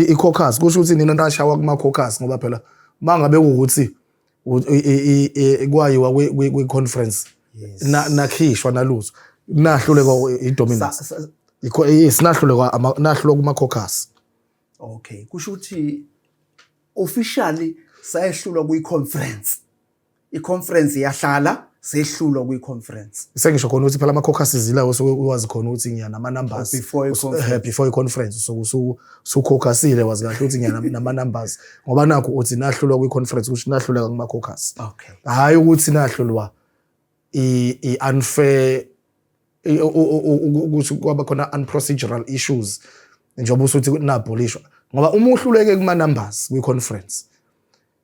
I-caucus kusho ukuthi nina nashawa kuma-caucus, ngoba phela mangabe kuwukuthi kwayiwa kwi-conference, nakhishwa, naluzwa, nahluleka i-dominance. Yes, nahluleka nahlulwa kuma-caucus. Okay, kusho ukuthi officially sayehlulwa kwi-conference, i-conference yahlala, sehlulwa kwi-conference. Sengisho khona ukuthi phela ama-caucuses ilawo osuke uwazi khona ukuthi ngiya nama-numbers. Oh, before i-conference. Before i-conference usucaucusile, wazi kahle ukuthi ngiya nama-numbers, ngoba nakho uthi nahlulwa kwi-conference, kusho nahluleka kuma-caucus. Hhayi ukuthi nahlulwa i-unfair, ukuthi kwaba khona unprocedural issues, njengoba usuthi nabholishwa, ngoba uma uhluleke kuma-numbers kwi-conference,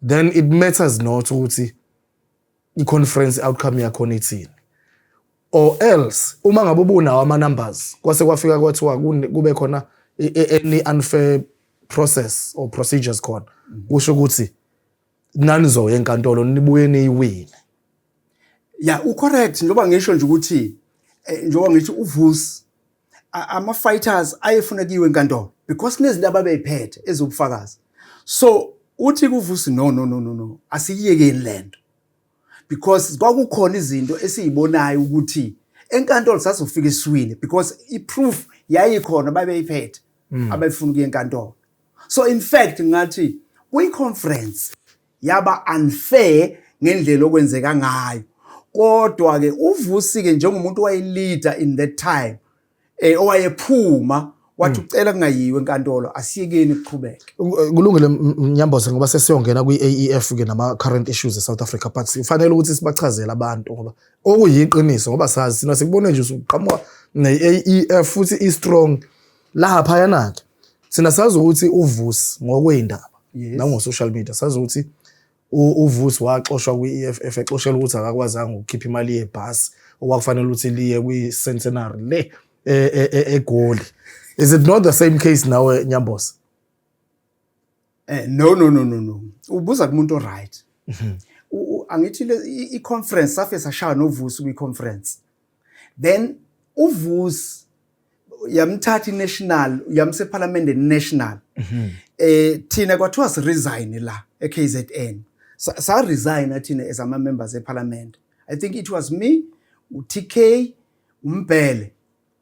then it matters not ukuthi i-conference outcome yakhona ithini. Or else uma ngabe ubunawo ama-numbers, kwase kwafika kwathiwa kube khona any unfair process or procedures khona, kusho ukuthi nanizoya enkantolo, nibuye niyiwine. Ya, ucorrect, njengoba ngisho nje ukuthi njengoba ngithi uVusi, ama-fighters ayefuna kuyiwe enkantolo because kunezinto ababeyiphethe ezobufakazi. So uthi kuVusi, "No, no, no, no, no, asiyiyekeni lento," because kwakukhona izinto esiyibonayo ukuthi enkantolo sazofika esiwini, because i-proof yayikhona, babeyiphethe, abayifuna ukuya enkantolo. So in fact ngathi kwi-conference yaba unfair ngendlela okwenzeka ngayo, kodwa ke uVusi ke njengomuntu owaye-leader in that time, owayephuma wathi ucela kungayiwe enkantolo, asiyekeni kuqhubeke. Kulungile, Mnyambose, ngoba sesiyongena kwi-AEF ke nama current issues eSouth Africa, but kufanele ukuthi sibachazele abantu ngoba okuyiqiniso, ngoba sazi sina sikubone nje usuqhamuka ne-AEF futhi i-strong lapha yana-ke. Thina sazi ukuthi uVusi ngokwey'ndaba nango-social media, sazi ukuthi uVusi waxoshwa kwi-EFF, exoshelwa ukuthi akakwazanga ukukhipha imali yebhasi okwakufanele ukuthi liye kwi-centenary le eGoli. Is it not the same case nawe, Nyambose? No, no, no, no, no, ubuza kumuntu oright. Angithi le i-conference safe sashaya noVusi kwi-conference, then uVusi yamthatha i-national, yamse eParliament national. Thina kwathiwa siresign la eKZN. Sa resign thina as ama members eParliament. I think it was me, uTK, uMbhele,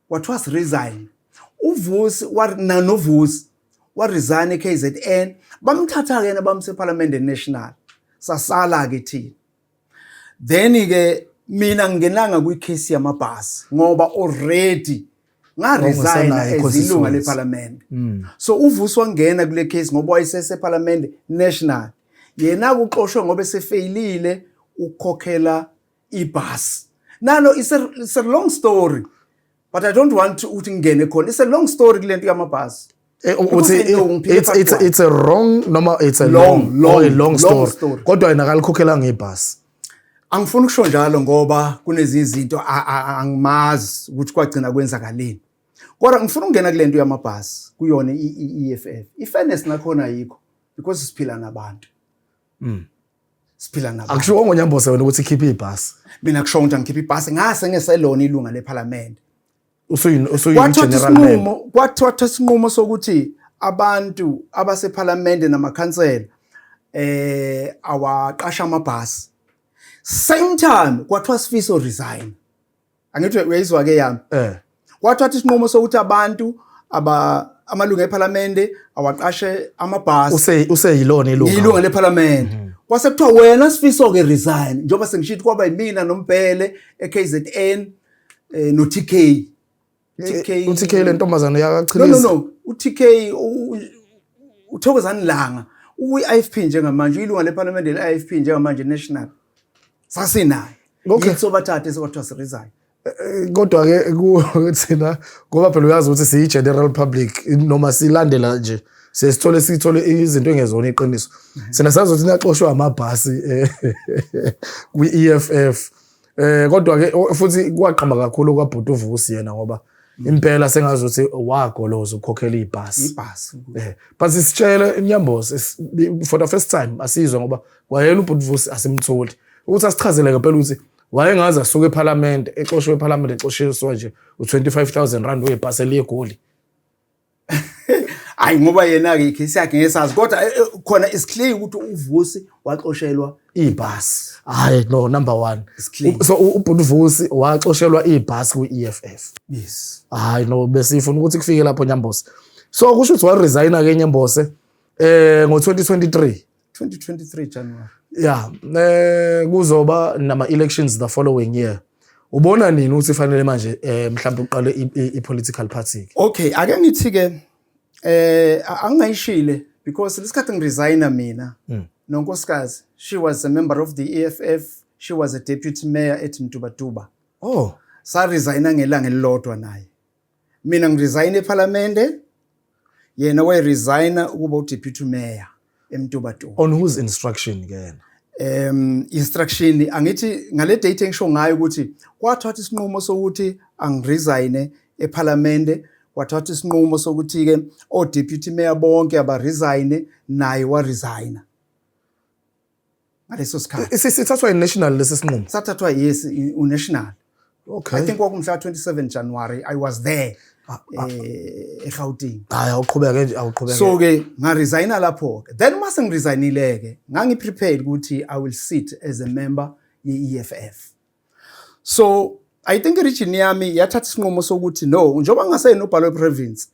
kwathiwa siresign. UVusi noVusi wa resign eKZN, bamthatha ke yena bamse eParliament national, sasala ke thina. Then ke mina ngingenanga kwi-case yamabhasi ngoba already ngaresign Wawungasenayo as ilunga i-constituency. leParliament. So uVusi wangena kule case ngoba wayesese-Parliament national. Yena kuxoshwe ngoba esefeyilile ukukhokhela ibhasi nalo. It's a long story, but I don't want ukuthi ngingene khona. It's a long story kule nto yamabhasi. Uthi Because I know ngiphile it's part one. It's a wrong noma it's a Long, long, oh, a long, long long story. story. Kodwa yena akalikhokhelanga ibhasi? Angifuni ukusho njalo ngoba kunezinye izinto angimazi ukuthi kwagcina kwenzakaleni, kodwa ngifuna ukungena kule nto yamabhasi kuyona i-EFF. I-fairness nakhona ayikho because siphila nabantu, siphila nabantu. Akusho ongoNyambose wena ukuthi khiphe ibhasi? Mina kusho ukuthi angikhiphe ibhasi ngase ngeselona ilunga leParliament. Usuyi Kwathathwa general member. isinqumo, kwathathwa isinqumo sokuthi abantu abaseParliament namakhansela awaqasha amabhasi. Same time kwathiwa Sifiso resign. Angithi uyayizwa ke yami? Eh. Kwathathwa isinqumo sokuthi abantu aba amalunga eParliament awaqashe amabhasi. Useyilona ilunga. Ilunga leParliament. Kwase kuthiwa wena Sifiso ke resign, njengoba sengishithi kwaba yimina noMbhele eKZN, no TK. TK. UTK le ntombazane No, yakachiliza? No, no, uTK, uThokozani Langa, uyi-IFP njengamanje, uyilunga leParliament le-IFP njengamanje national. Sasinayo. Yithi sobathathe sekwathiwa siresign. Kodwa ke thina, ngoba phela uyazi ukuthi siyi general public noma silandela nje, sesithole sithole izinto engezona iqiniso. Sina sazi ukuthi naxoshwa amabhasi kwi-EFF. Kodwa ke futhi kwaqhama kakhulu kwaBhuti uVusi yena ngoba Impela sengazuthi wagoloza ukukhokhela ibhasi. Ibhasi. But sisitshele inyambozi for the first time asizwe, ngoba kwayena ubhuti Vusi asimtholi ukuthi asichazele ngempela ukuthi wayengaze asuke eParliament, exoshwe eParliament, exoshiswa nje u25,000 rand webhasi eliye eGoli. Hayi, ngoba yena-ke i-case yakhe ngesazi, kodwa khona is clear ukuthi uVusi waxoshelwa ibhasi. Hayi no, number 1. It's clear. So ubhuti Vusi waxoshelwa ibhasi kwi-EFF. Yes. Hayi no, besifuna ukuthi kufike lapho, Nyambose. So kusho ukuthi waresigna ke, Nyambose, ngo-2023. 2023 January. Yeah, kuzoba nama elections the following year. Ubona nini ukuthi fanele manje mhlawumbe uqale i-political party? Okay, ake ngithi ke angingayishile because lesikhathi ngiresigna mina nonkosikazi, she was a member of the EFF, she was a deputy mayor at Mtubatuba. Sa resigna ngelanga elilodwa naye. Mina ngiresign eParliament, yena wayeresigna ukuba udeputy mayor eMtubatuba. On whose instruction ke yena? Instruction angithi ngale date engisho ngayo ukuthi kwathatha isinqumo sokuthi angiresigne eParliament, kwathatha isinqumo sokuthi ke o deputy mayor bonke abaresign, naye waresigna ngaleso sikhathi. Sithathwa i-national lesi sinqumo? Sathathwa, yes, unational. I think kwakumhla 27 January, I was there eGauteng. Hayi, awuqhubeke nje, awuqhubeke. So ke ngaresigna lapho ke. Then mase ngiresignile ke, ngangi prepared ukuthi I will sit as a member ye-EFF. So I think region yami yathatha isinqumo sokuthi no, njengoba ngingaseyinobhalo weprovince,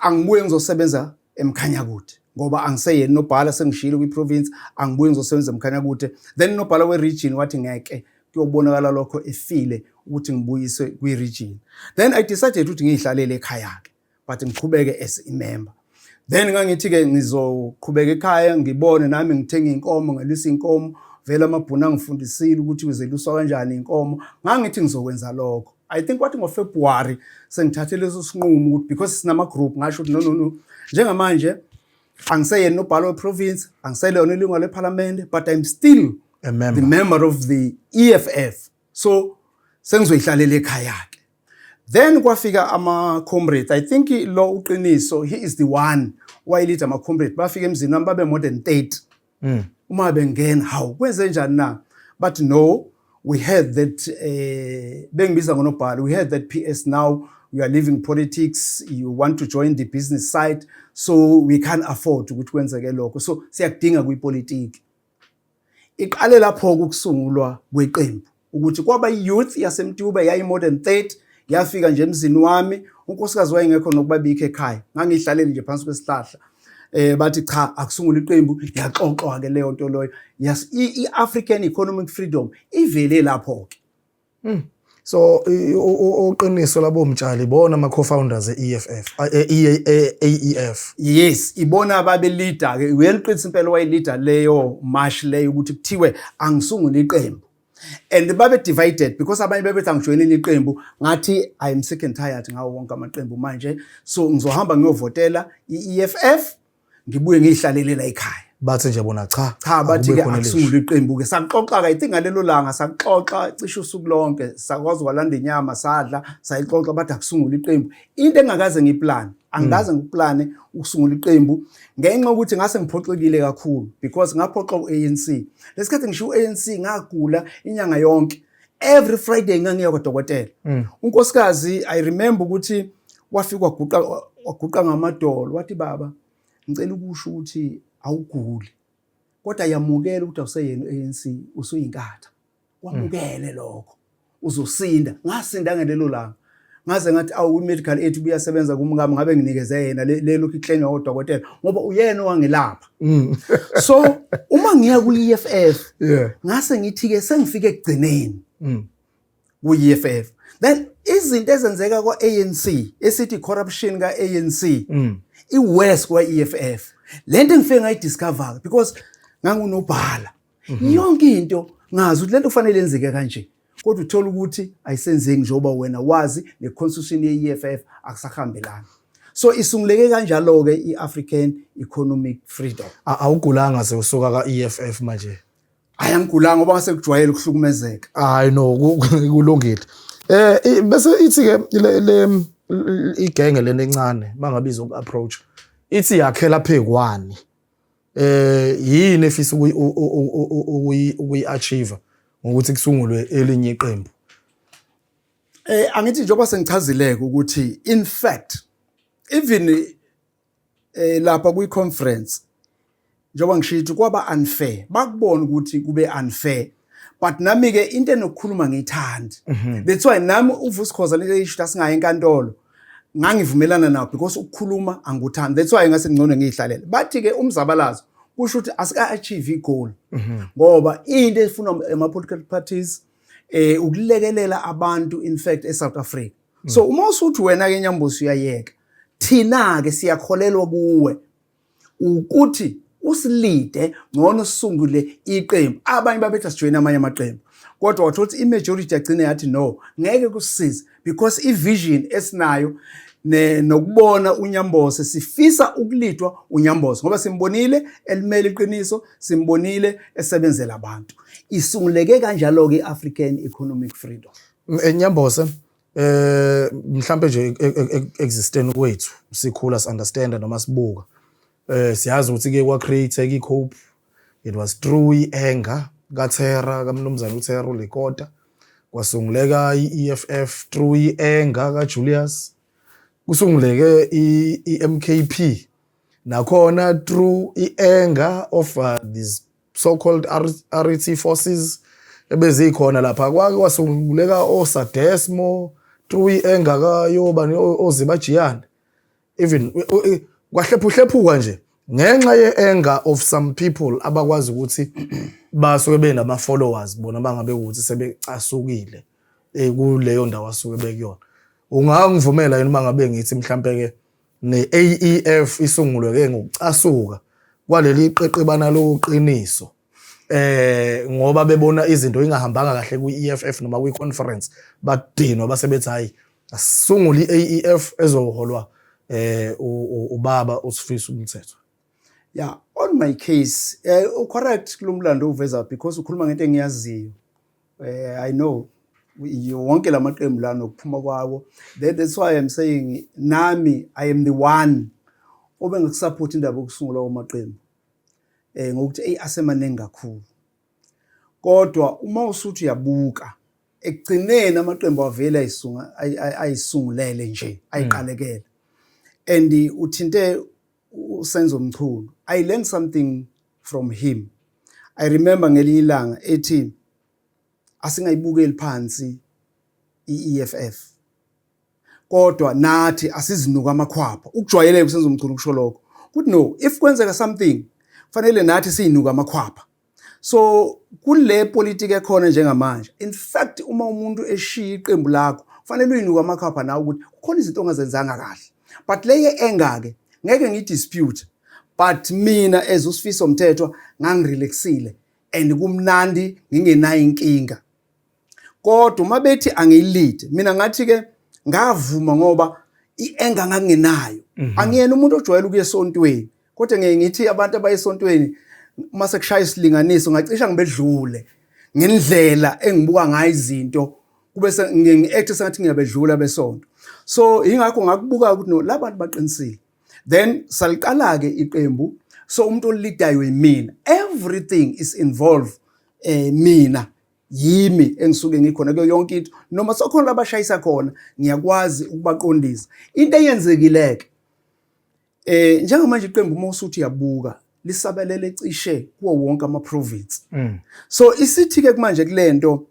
angibuye ngizosebenza eMkhanyakude, ngoba angiseyena nobhala, sengishilo kwi-province, angibuye ngizosebenza eMkhanyakude. Then nobhala we-region wathi ngeke kuyobonakala lokho efile ukuthi ngibuyiswe kwi-region. Then I decided ukuthi ngiyihlalele ekhaya ke, but ngiqhubeke as i-member. Then ngangithi-ke ngizoqhubeka ekhaya, ngibone nami ngithenga inkomo, ngelisa inkomo. Vele amabhunu angifundisile ukuthi zeluswa kanjani inkomo. Ngangithi ngizokwenza lokho. I think kwathi ngoFebruary sengithathe leso sinqumo ukuthi because sinama-group, ngasho ukuthi no, no, no, njengamanje angiseyena nobhalo weprovince, angiselona ilunga lephalamende, but I'm still a member, the member of the EFF, so sengizoyihlalela ekhaya ke. Then kwafika ama-comrades. I think lo uqiniso, he is the one wayelead ama-comrades. Bafika emzini wami, babe more than 30. Uma bengena, "Hawu, kwenze njani na?" But no, we heard that bengibiza ngonobhala, "We heard that PS, now you are leaving politics, you want to join the business side, so we can't afford ukuthi kwenzeke lokho, so siyakudinga kwipolitiki." Iqale lapho ukusungulwa kweqembu, ukuthi kwaba i-youth yaseMtuba yayi more than 30, yafika nje emzini wami. Unkosikazi wayengekho nokubabikho ekhaya, ngangihlalele nje phansi kwesihlahla. Bathi cha, akusungula iqembu. Yaxoxwa ke leyo nto loyo. Yes, i-African Economic Freedom ivele lapho ke. So uqiniso labo mtshali bona ama co-founders e-EFF, AEF? Yes, ibona babe leader ke. Uyena uqinisa impela wayileader leyo march leyo ukuthi kuthiwe angisungule iqembu, and babe divided because abanye bebethi angijoyinele iqembu. Ngathi I am sick and tired ngawo wonke amaqembu manje, so ngizohamba ngiyovotela i-EFF, ngibuye ngiyihlalele la ekhaya. Bathi nje bona cha. Cha, bathi ke akube khona elisha. Akusungule iqembu ke. Saxoxa ke, I think ngalelo langa saxoxa cishe usuku lonke, sakwazi kwalanda inyama, sadla, sayixoxa. Bathi akusungule iqembu. Into engakaze ngiplan, angikaze ngikuplane ukusungula iqembu, ngenxa yokuthi ngase ngiphoxekile kakhulu because ngaphoxa u-ANC lesikhathi ngishiya u-ANC. Ngagula inyanga yonke, every Friday ngangiya kwadokotela. Unkosikazi, I remember ukuthi wafika waguqa, waguqa ngamadolo, wathi, "Baba, ngicela ukusho ukuthi awuguli, kodwa yamukela ukuthi awuseyena u-ANC, usuyinkatha. Wamukele lokho, uzosinda." Ngasinda ngelelo langa. Ngaze ngathi, awu, i-medical aid ubuyasebenza kumkami, ngabe nginikeze yena le lokhu iclainywa odokotela, ngoba uyena owangelapha. So uma ngiya ku-EFF, ngase ngithi-ke sengifike ekugcineni ku-EFF. Then izinto ezenzeka kwa-ANC, esithi corruption ka-ANC, i-worse kwa-EFF. Lento engifike ngayidiscover, because ngangunobhala yonke into, ngazi ukuthi lento kufanele yenzeke kanje, kodwa uthola ukuthi ayisenzeki njengoba wena wazi ne-constitution ye-EFF akusahambelani. So isunguleke kanjalo-ke i-African Economic Freedom. Awugulanga sewusuka ka-EFF manje? Hayi, angigulanga, ngoba ngase kujwayele ukuhlukumezeka. Hayi no, kulungile. Bese ithi ke le igenge lena encane mangabe izoku-approach, ithi yakhela phekwani, yini efisa ukuyi-achieve ngokuthi kusungulwe elinye iqembu? Angithi njengoba sengichazileke ukuthi in fact even lapha kwi conference, njengoba ngisho, kwaba unfair, bakubona ukuthi kube unfair, but nami ke into enokukhuluma ngiyithandi. That's why nami uVusi Khoza lento eyisho asingayi enkantolo, ngangivumelana nawo because ukukhuluma angikuthandi. That's why ngase ngcono ngiyihlalele. Bathi ke umzabalazo kusho ukuthi asika achieve igoal, ngoba into efunwa ama political parties ukulekelela abantu, in fact eSouth Africa. So uma usuthi wena ke Nyambosi uyayeka, thina ke siyakholelwa kuwe ukuthi usilide, ngcono sisungule iqembu. Abanye babethi asijoyine amanye amaqembu, kodwa wathola ukuthi i-majority yagcina yathi no, ngeke kusisize because i-vision esinayo nokubona uNyambose, sifisa ukulidwa uNyambose ngoba simbonile elimele iqiniso, simbonile esebenzela abantu. Isunguleke kanjalo-ke i-African Economic Freedom. Nyambose, mhlambe nje existeni kwethu sikhula si-understand noma sibuka, siyazi ukuthi ke kwa create i-COPE. It was through i-anger kaTerror, kamnumzana uTerror Lekota. Kwasunguleka i-EFF through i-anger kaJulius. Kusunguleke i-MKP nakhona through i-anger of these so-called RET forces ebezikhona lapha. Kwake kwasunguleka oSADESMO through i-anger kayoba oZiba Jiyane. Even kwahlephuhlephuka nje ngenxa ye-anger of some people abakwazi ukuthi basuke benama followers bona bangabe ukuthi sebecasukile kuleyo ndawo asuke bekuyona. Ungangivumela yini uma ngabe ngithi mhlambe ke ne-AEF isungulwe ke ngokucasuka kwaleli qeqebana loqiniso, ngoba bebona izinto ingahambanga kahle kwi-EFF noma kwi-conference, badinwa, base bethi hayi, asisungule i-AEF ezoholwa ubaba uSifiso uMthethwa? Yeah, on my case, correct kulomlando uveza because ukhuluma ngento engiyaziyo. I know wonke lamaqembu la nokuphuma kwawo. That's why I'm saying nami I am the one obengakusupport indaba yokusungulwa kwamaqembu. Ngokuthi ey, asemaningi kakhulu. Kodwa uma usuthi uyabuka ekugcineni amaqembu avele ayisunga ayisungulele nje, ayiqalekele. And uthinte uSenzo Mchunu. I learned something from him. I remember ngelinye ilanga ethi asingayibukeli phansi iEFF. Kodwa nathi asizinuka amakhwapha. Ukujwayeleke uSenzo Mchunu kusho lokho. Kuthi no, if kwenzeka something kufanele nathi siyinuka amakhwapha. So kule politiki ekhona njengamanje, in fact uma umuntu eshiya iqembu lakho kufanele uyinuka amakhwapha nawe ukuthi kukhona izinto ongazenzanga kahle. But leye anger ke ngeke ngidispute, but mina as uSifiso Mthethwa ngangirelaxile and kumnandi, ngingenayo inkinga. Kodwa uma bethi angiyilide, mina ngathi ke ngavuma ngoba i-anger ngangingenayo. Angiyena umuntu ojwayele ukuya esontweni, kodwa ngeke ngithi abantu abaye esontweni uma sekushaya isilinganiso ngacisha ngibedlule ngendlela engibuka ngayo izinto, kube ngi-act sengathi ngiyabedlula besonto. So ingakho ngakubuka ukuthi no, labantu baqinisile. Then saliqala ke iqembu, so umuntu olidayo yimina, everything is involved, mina yimi engisuke ngikhona kuyo yonke into, noma sokhona labashayisa khona ngiyakwazi ukubaqondisa. Into eyenzekile ke njengamanje iqembu uma usuthi uyabuka lisabelele cishe kuwo wonke ama province. So isithi ke kumanje kulento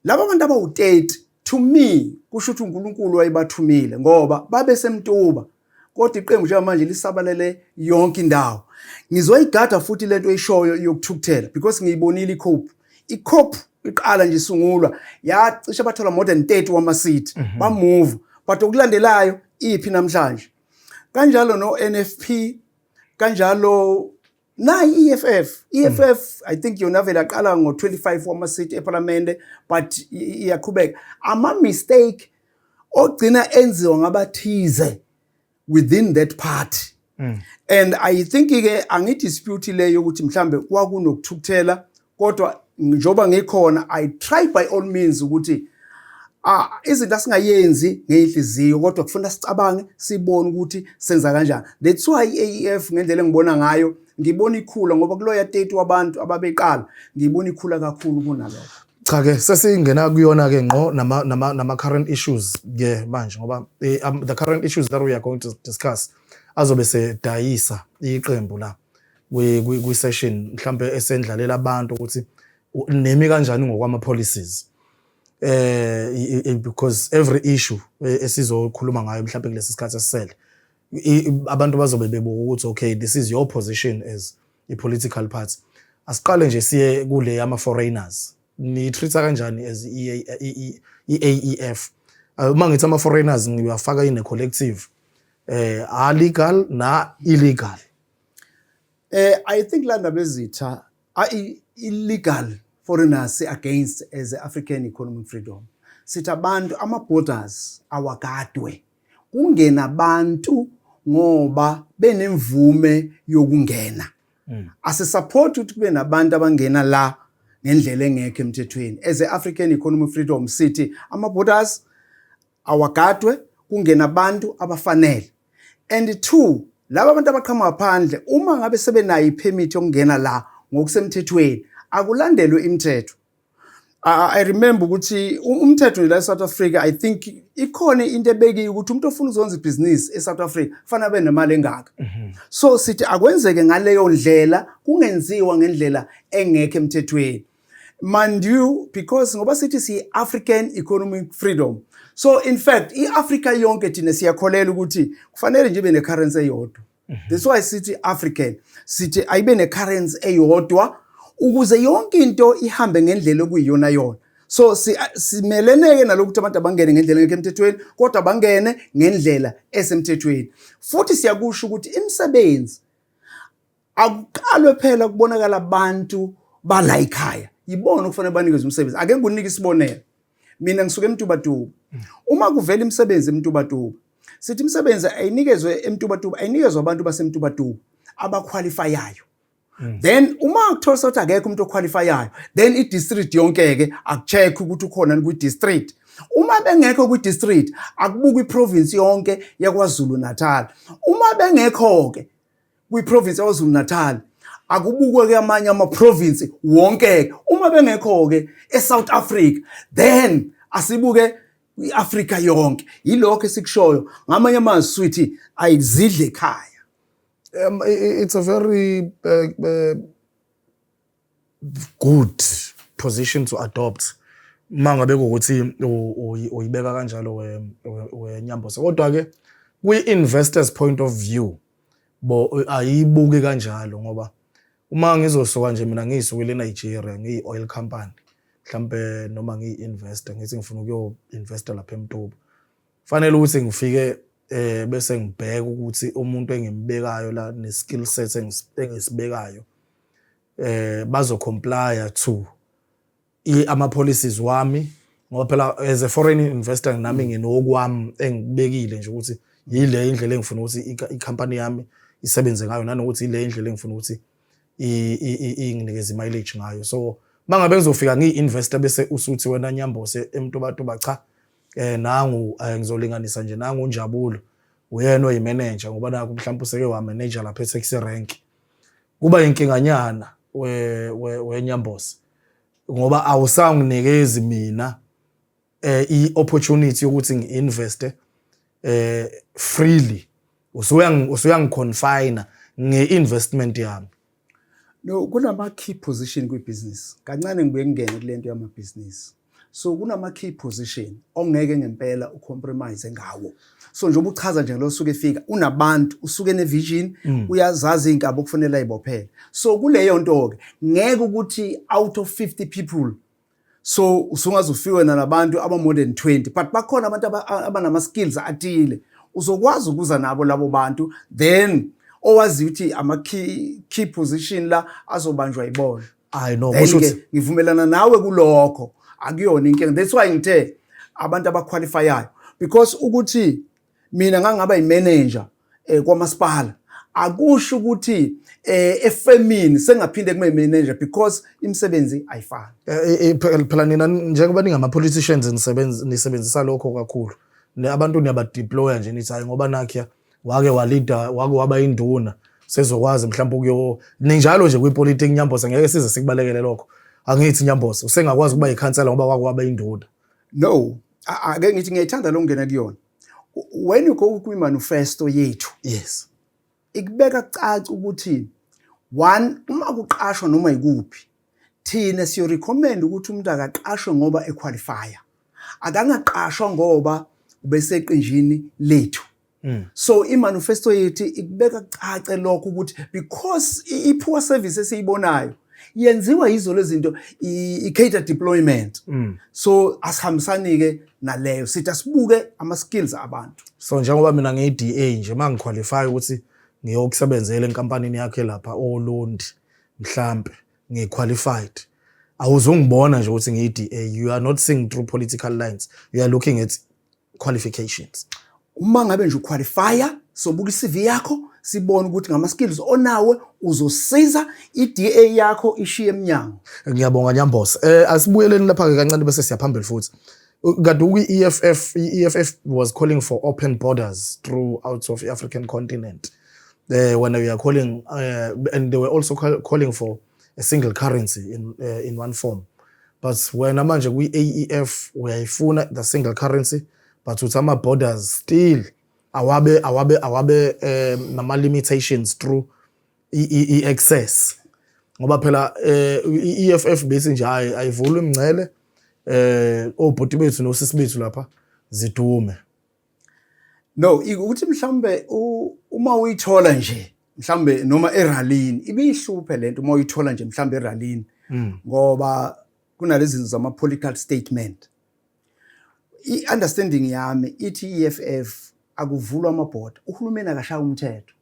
laba bantu abawu30, to me kusho ukuthi uNkulunkulu wayebathumile ngoba babe semtuba, kodwa iqembu njengamanje lisabalele yonke indawo. Ngizoyigada futhi lento eyishoyo yokuthukuthela because ngiyibonile iCope. iCope iqala nje isungulwa yacishe bathola more than 30 wama-seat, bamove, but okulandelayo iphi namhlanje? Kanjalo no NFP, kanjalo nayi EFF. EFF I think yona vele aqala ngo25 wama-seat eParliament, but iyaqhubeka. Ama mistake ogcina enziwa ngabathize within that party, and I think ke angidispute leyo ukuthi mhlambe kwakunokuthukuthela, kodwa njoba ngikhona I try by all means ukuthi Ah, izinto asingayenzi ngeyinhliziyo, kodwa kufuna sicabange, sibone ukuthi senza kanjani. That's why i-AEF, ngendlela engibona ngayo, ngibona ikhula, ngoba kuloya 30 wabantu ababeqala, ngibona ikhula kakhulu kunalokho. Cha ke, sesingena kuyona ke ngqo nama current issues ke manje, ngoba the current issues that we are going to discuss azobe sedayisa iqembu la kwi session, mhlambe esendlalela abantu ukuthi nemi kanjani ngokwama policies, because every issue esizokhuluma ngayo mhlambe kulesi sikhathi esisele, abantu bazobe bebuka ukuthi, okay, this is your position as a political party. Asiqale nje siye kule yama foreigners. Ni-treat kanjani as i-AEF? Uma ngithi ama foreigners, ngiwafaka in a collective, illegal na illegal. I think la ndaba ezitha illegal foreigners against as African Economic Freedom. Sithi abantu ama borders awagadwe. Kungena abantu ngoba benemvume yokungena. Asisupport ukuthi kube nabantu abangena la ngendlela engekho emthethweni. As a African Economic Freedom sithi ama borders awagadwe, kungena abantu abafanele. And two, laba abantu abaqhamuka phandle, uma ngabe sebenayo ipermit yokungena la ngokusemthethweni, akulandelwe imithetho. I remember ukuthi umthetho nje la eSouth Africa, I think ikhona into ebekiwe ukuthi umuntu ofuna ukuzonza ibhizinisi eSouth Africa kufanele abe nemali engaka. So sithi akwenzeke ngaleyo ndlela, kungenziwa ngendlela engekho emthethweni. Mind you, because ngoba sithi siyi African Economic Freedom, so in fact iAfrica yonke thina siyakholela ukuthi kufanele nje ibe necurrency eyodwa. That's why sithi African, sithi ayibe necurrency eyodwa ukuze yonke into ihambe ngendlela okuyiyona yona. So simeleneke nalokuthi abantu abangene ngendlela engekho emthethweni, kodwa bangene ngendlela esemthethweni. Futhi siyakusho ukuthi imisebenzi akuqalwe phela kubonakala abantu bala ekhaya, yibona okufanele banikezwe umsebenzi. Ake ngikunike isibonelo, mina ngisuke eMtubatuba. Uma kuvela imisebenzi eMtubatuba, sithi imisebenzi ayinikezwe eMtubatuba, ayinikezwe abantu baseMtubatuba abaqualifyayo. Then uma kuthola ukuthi akekho umuntu oqualifyayo, then i-district yonke-ke akucheck ukuthi ukhona kwi-district. Uma bengekho kwi-district, akubukwe i-province yonke yaKwaZulu Natal. Uma bengekho-ke kwi-province yaKwaZulu Natal, akubukwe ke amanye ama-province wonke. Uma bengekho-ke e-South Africa, then asibuke i-Afrika yonke. Yilokho esikushoyo, ngamanye amazwi sithi ayizidle ekhaya. It's a very good position to adopt mangabe kuwukuthi uyibeka kanjalo, weNyambose, kodwa ke kwi-investors point of view bo ayibuki kanjalo, ngoba uma ngizosuka nje mina ngiyisukele eNigeria, ngiyi-oil company mhlambe noma ngiyi-investor, ngithi ngifuna ukuyo-investa lapha eMtuba, fanele ukuthi ngifike bese ngibheka ukuthi umuntu engimbekayo la ne skill set engisibekayo bazo comply to ama policies wami, ngoba phela as a foreign investor nami nginokwami engibekile nje ukuthi yile indlela engifuna ukuthi i-company yami isebenze ngayo, nanokuthi ile indlela engifuna ukuthi inginikeze mileage ngayo. So mangabe ngizofika ngiyi-investor bese usuthi wena Nyambose eMtubatuba, cha, nangu ngizolinganisa nje, nangu uNjabulo, uyena oyimanager, ngoba nakho mhlawumbe useke wa manager lapha e-taxi rank, kuba inkinganyana, weNyambose, ngoba awusanginikezi mina i-opportunity yokuthi ngi-investe freely, usuyangiconfine nge-investment yami. No, kunama key position kwibusiness. Kancane ngibuye ngingene kule nto yamabhizinisi. So kunama key position ongeke ngempela ucompromise ngawo. So njengoba uchaza nje lo suke efika unabantu, usuke nevision, uyazazi inkabi okufanele ayibophele. So kuleyo nto ke ngeke ukuthi out of 50 people, so usungaze ufike nalabantu aba more than 20, but bakhona abantu abanama skills athile, uzokwazi ukuza nabo labo bantu, then owaziyo ukuthi ama key position la azobanjwa yibona. I know. Then kusho ukuthi ke ngivumelana nawe kulokho, akuyona inkinga. That's why ngithe abantu abaqualifyayo, because ukuthi mina ngangaba yimanager kwamasipala, Akusho ukuthi efemini sengaphinde kube manager, because imisebenzi ayifani. Phela nina njengoba ningama politicians nisebenza, nisebenzisa lokho kakhulu. Abantu niyabadeploya nje, nithi hayi, ngoba nakhiya wake walida, wake waba induna, sezokwazi mhlawumbe ukuyo ninjalo nje kwipolitiki. Nyambose, ngeke size sikubalekele lokho, angithi Nyambose usengakwazi ukuba yikhansela ngoba wake waba induna? No, ake ngithi ngiyayithanda lo ngena kuyona. When you go kwi-manifesto yethu, ikubeka kucaca ukuthi one, uma kuqashwa noma ikuphi, thina siyo recommend ukuthi umuntu akaqashwe ngoba equalifya, akangaqashwa ngoba ubeseqenjini lethu. So imanifesto yethu ikubeka kucace lokho ukuthi because i-poor service esiyibonayo yenziwa yizo lezi zinto, i-cadre deployment. So asihambisani ke naleyo, sithi asibuke ama skills abantu. So njengoba mina ngiyi-DA nje, uma ngiqualify ukuthi ngiyokusebenzela enkampanini yakhe lapha oLundi mhlampe, ngi-qualified, awuzungibona nje ukuthi ngiyi-DA. You are not seeing through political lines, you are looking at qualifications. Uma ngabe nje uqualifya, sobuka i-CV yakho, sibone ukuthi ngama skills onawo uzosiza, i-DA yakho ishiye eminyango. Ngiyabonga Nyambose. Asibuyeleni lapha ke kancane bese siyaphambili futhi. Kade ukwi-EFF, i-EFF was calling for open borders throughout of the African continent. When we are calling and they were also calling for a single currency in one form. But wena manje kwi-AEF uyayifuna the single currency, but uthi ama borders still awabe nama limitations through i-access, ngoba phela i-EFF bethi nje hayi, ayivulwe imingcele, obhuti bethu nosisi bethu lapha zidume. No, ukuthi mhlawumbe uma uyithola nje mhlawumbe noma eralini ibiyihluphe lento, uma uyithola nje mhlawumbe eralini, ngoba kunalezi zinto zama political statement. I-understanding yami ithi i-EFF akuvulwa amabhoda, uhulumeni akashaya umthetho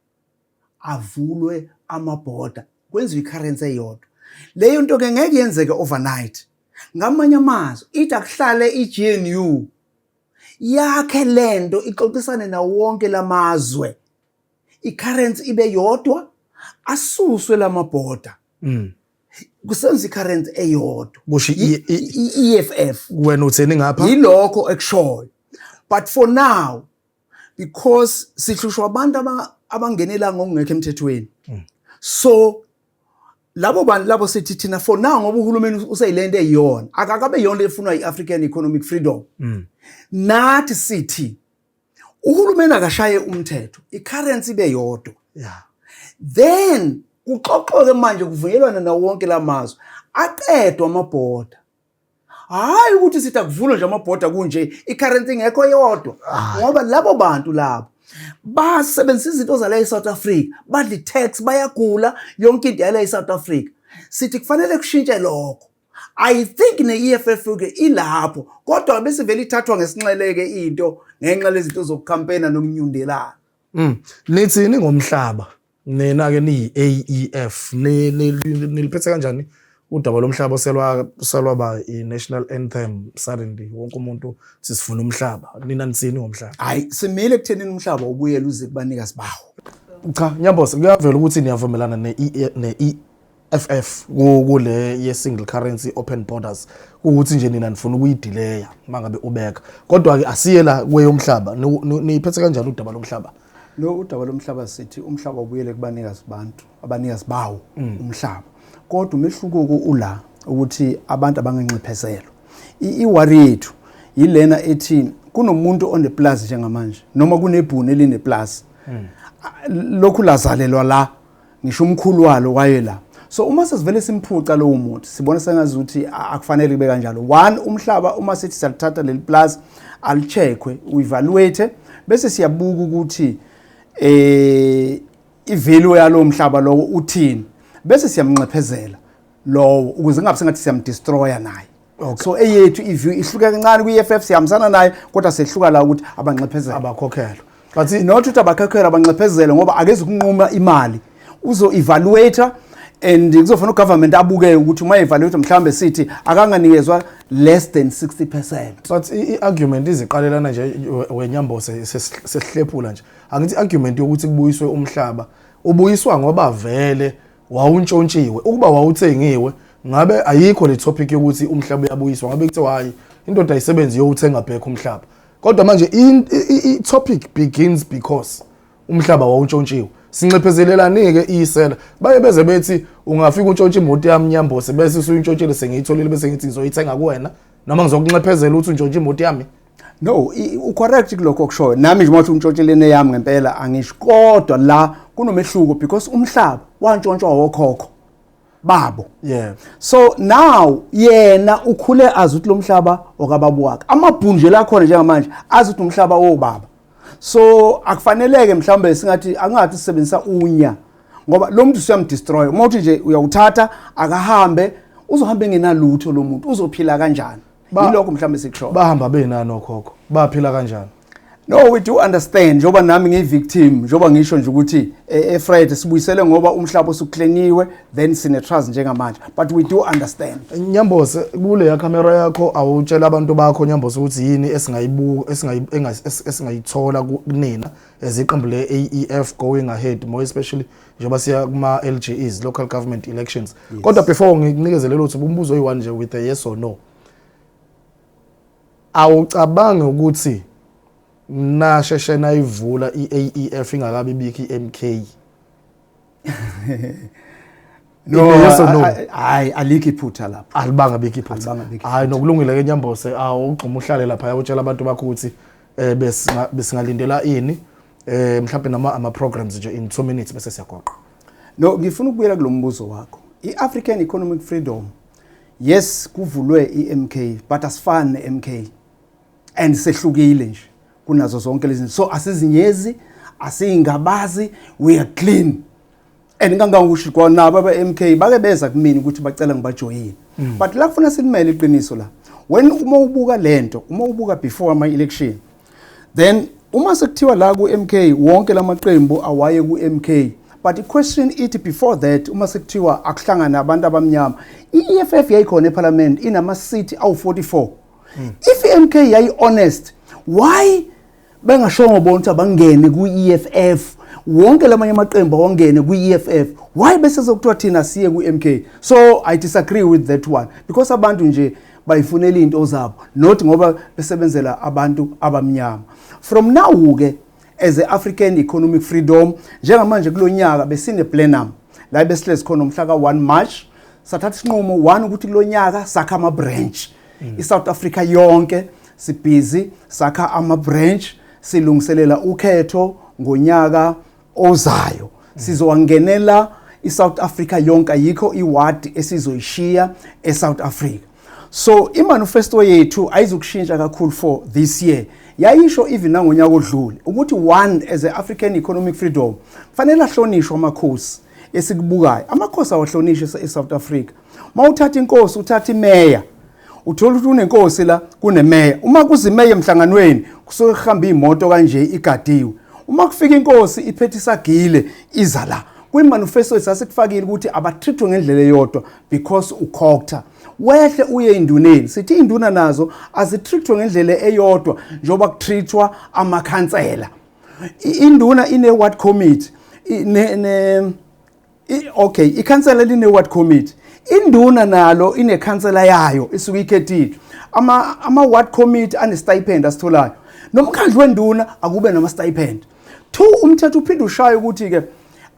avulwe amabhoda, kwenziwe i-currency eyodwa. Leyo nto ke ngeke yenzeke overnight. Ngamanye amazwi ithi akuhlale i-GNU yakhe lento, ixoxisane nawo wonke lamazwe, i-currency ibe yodwa, asuswe lamabhoda, kusenza i-currency eyodwa. Kusho i-EFF. Wena utheni ngapha? Yilokho ekushoyo, but for now, because sihlushwa abantu abangenela ngokungekho emthethweni, so labo bantu labo sithi thina for now, ngoba uhulumeni useyilento eyiyona, akakabe yona efunwa i-African Economic Freedom. Nathi sithi uhulumeni akashaye umthetho, i-currency ibe yodwa, then kuxoxoke manje, kuvunyelwane nawo wonke lamazwe, aqedwa amabhoda. Hayi ukuthi sithi akuvulwe nje amabhoda kunje, i-currency ingekho yodwa, ngoba labo bantu labo basebenzisa izinto zala e-South Africa, badla i-tax, bayagula, yonke into yala e-South Africa. Sithi kufanele kushintshe lokho. I think ne-EFF ke ilapho, kodwa bese vele ithathwa ngesinxeleke into ngenxa lezinto zokukhampena nokunyundelana. Nithini ngomhlaba? Nina ke niyi AEF. Niliphethe kanjani udaba lomhlaba oselwa selwaba i-national anthem suddenly, wonke umuntu sisifuna umhlaba? Nina nithini ngomhlaba? Hayi, simile ekuthenini umhlaba ubuyele uze kubanikazi bawo. Cha Nyambose, kuyavela ukuthi niyavumelana ne-EFF kule ye single currency, open borders, ukuthi nje nina nifuna ukuyidelaya mangabe ubeka. Kodwa ke asiye la kweyomhlaba. Niyiphethe kanjani udaba lomhlaba? Lo udaba lomhlaba, sithi umhlaba ubuyele kubanikazi bantu, abanikazi bawo umhlaba. Kodwa umehluko ula ukuthi abantu abanganxephezelwa. I-worry yethu yilena ethi kunomuntu oneplazi njengamanje, noma kunebhunu elineplazi, lokhu lazalelwa la, ngisho umkhulu walo waye la. So uma sesivele simphuca lowo muntu, sibona sengazuthi akufanele kube kanjalo. One, umhlaba uma sithi siyalithatha leli plaza, alicheckwe, uevaluate, bese siyabuka ukuthi ivalue yalowo mhlaba lowo uthini, bese siyamnxephezela lowo ukuze kungabe sengathi siyamdestroya naye. So eyethu iview ihluke kancane kwi-EFF, sihambisana naye, kodwa sehluka la ukuthi abanxephezela. Abakhokhelwa. But not ukuthi abakhokhelwa, abanxephezele, ngoba akeze ukunquma imali, uzo-evaluate and kuzofuna ugovernment abuke ukuthi uma evaluate mhlawumbe sithi akanganikezwa less than 60%. But i-argument iziqalelana nje, weNyambose, sesihlephula nje. Angithi i-argument yokuthi kubuyiswe umhlaba Ubuyiswa ngoba vele wawuntshontshiwe. Ukuba wawuthengiwe, ngabe ayikho le topic yokuthi umhlaba uyabuyiswa, ngabe kuthiwa hayi, indoda ayisebenzi yowuthenga back umhlaba. Kodwa manje i-topic begins because umhlaba wawuntshontshiwe. Sinxephezelelani-ke isela, baye beze bethi ungafika untshontshe imoto yami, Nyambose, bese usuyintshontshile, sengiyitholile, bese ngithi ngizoyithenga kuwena noma ngizokunxephezela ukuthi untshontshe imoto yami. No, ucorrect kulokho okushoyo. Nami nje mawuthi untshontshelene yami ngempela angisho, kodwa la kunomehluko because umhlaba wantshontshwa wokhokho babo. So now yena ukhule azi ukuthi lo mhlaba okababa wakhe. Amabhunu nje la khona njengamanje azi ukuthi umhlaba wobaba. So akufaneleke mhlawumbe singathi angathi sisebenzisa unya, ngoba lo muntu usuyamdestroy. Uma uthi nje uyawuthatha akahambe, uzohamba engenalutho lo muntu, uzophila kanjani? Yilokho mhlawumbe sikusho. Bahamba benani okhokho? Baphila kanjani? No, we do understand, njengoba nami ngiyi-victim, njengoba ngisho nje ukuthi eFriday sibuyisele ngoba umhlaba usukleniwe, then sine trust njengamanje, but we do understand. Nyambose, kule camera yakho awutshela abantu bakho, Nyambose, ukuthi yini esingayibuka esingayithola kunina as iqembu le-AEF going ahead, more especially njengoba siya kuma LGEs, local government elections? Kodwa before ngikunikeze lelo thuba, umbuzo oyi-one nje with a yes or no: awucabangi ukuthi nasheshe nayivula i-AEF ingakabi bikho i-MK? No. Yes or no? Hayi, alikho iphutha lapho. Alibanga bikho iphutha. Alibanga bikho. Hayi, nokulungile ke, Nyambose, awugxuma uhlale lapha, utshela abantu bakho ukuthi besingalindela ini, mhlawumbe nama ama programs nje in 2 minutes, bese siyagoqa. No, ngifuna ukubuyela kulo mbuzo wakho. I-African Economic Freedom, yes, kuvulwe i-MK, but asifani ne-MK and sehlukile nje kunazo zonke lezi. So asizinyezi, asiyingabazi, we are clean. And ngangangisho kwanabo aba-MK bake beza kumina ukuthi bacela ngibajoyine, but la kufuna silimele iqiniso la. When uma ubuka lento, uma ubuka before ama-election, then uma sekuthiwa la ku-MK wonke lamaqembu awaye ku-MK, but i-question ithi before that, uma sekuthiwa akuhlangana abantu abamnyama, i-EFF yayikhona eParliament inama-seat awu-44. If i-MK yayi-honest, why bengashongo bona ukuthi abangene ku-EFF, wonke lamanye amaqembu awangene kwi-EFF? Why bese sokuthiwa thina siye ku-MK? So I disagree with that one, because abantu nje bayifunela into zabo, not ngoba besebenzela abantu abamnyama. From now ke, as a African Economic Freedom, njengamanje kulonyaka besine plenum la besihlezi khona umhla ka-1 March, sathatha isinqumo one ukuthi kulonyaka sakha ama branch iSouth Africa yonke. Sibhizi sakha ama branch, silungiselela ukhetho ngonyaka ozayo. Sizowangenela iSouth Africa yonke, ayikho iward esizoyishiya eSouth Africa. So imanifesto yethu ayizukushintsha kakhulu for this year. Yayisho even nangonyaka odlule ukuthi one, as a African Economic Freedom, fanele ahlonishwe amakhosi. Esikubukayo, amakhosi awahlonishwe eSouth Africa. Mawuthatha inkosi, uthatha imeya, uthola ukuthi unenkosi la, kunemeya. Uma kuzimeya emhlanganweni kusuke kuhamba imoto kanje igadiwe. Uma kufika inkosi iphethe isagile iza la. Kwimanifesto sasikufakile ukuthi abatreatwe ngendlela eyodwa because uCogta wehle uye induneni. Sithi induna nazo azitreatwe ngendlela eyodwa njengoba kutreatwa amakhansela. Induna ine ward committee, ne okay, ikhansela line ward committee, induna nalo inekhansela yayo isuke ikhethile. Ama ward committee ane stipend asitholayo, nomkhandlu wenduna akube nama stipend. Two, umthetho uphinde ushaye ukuthi ke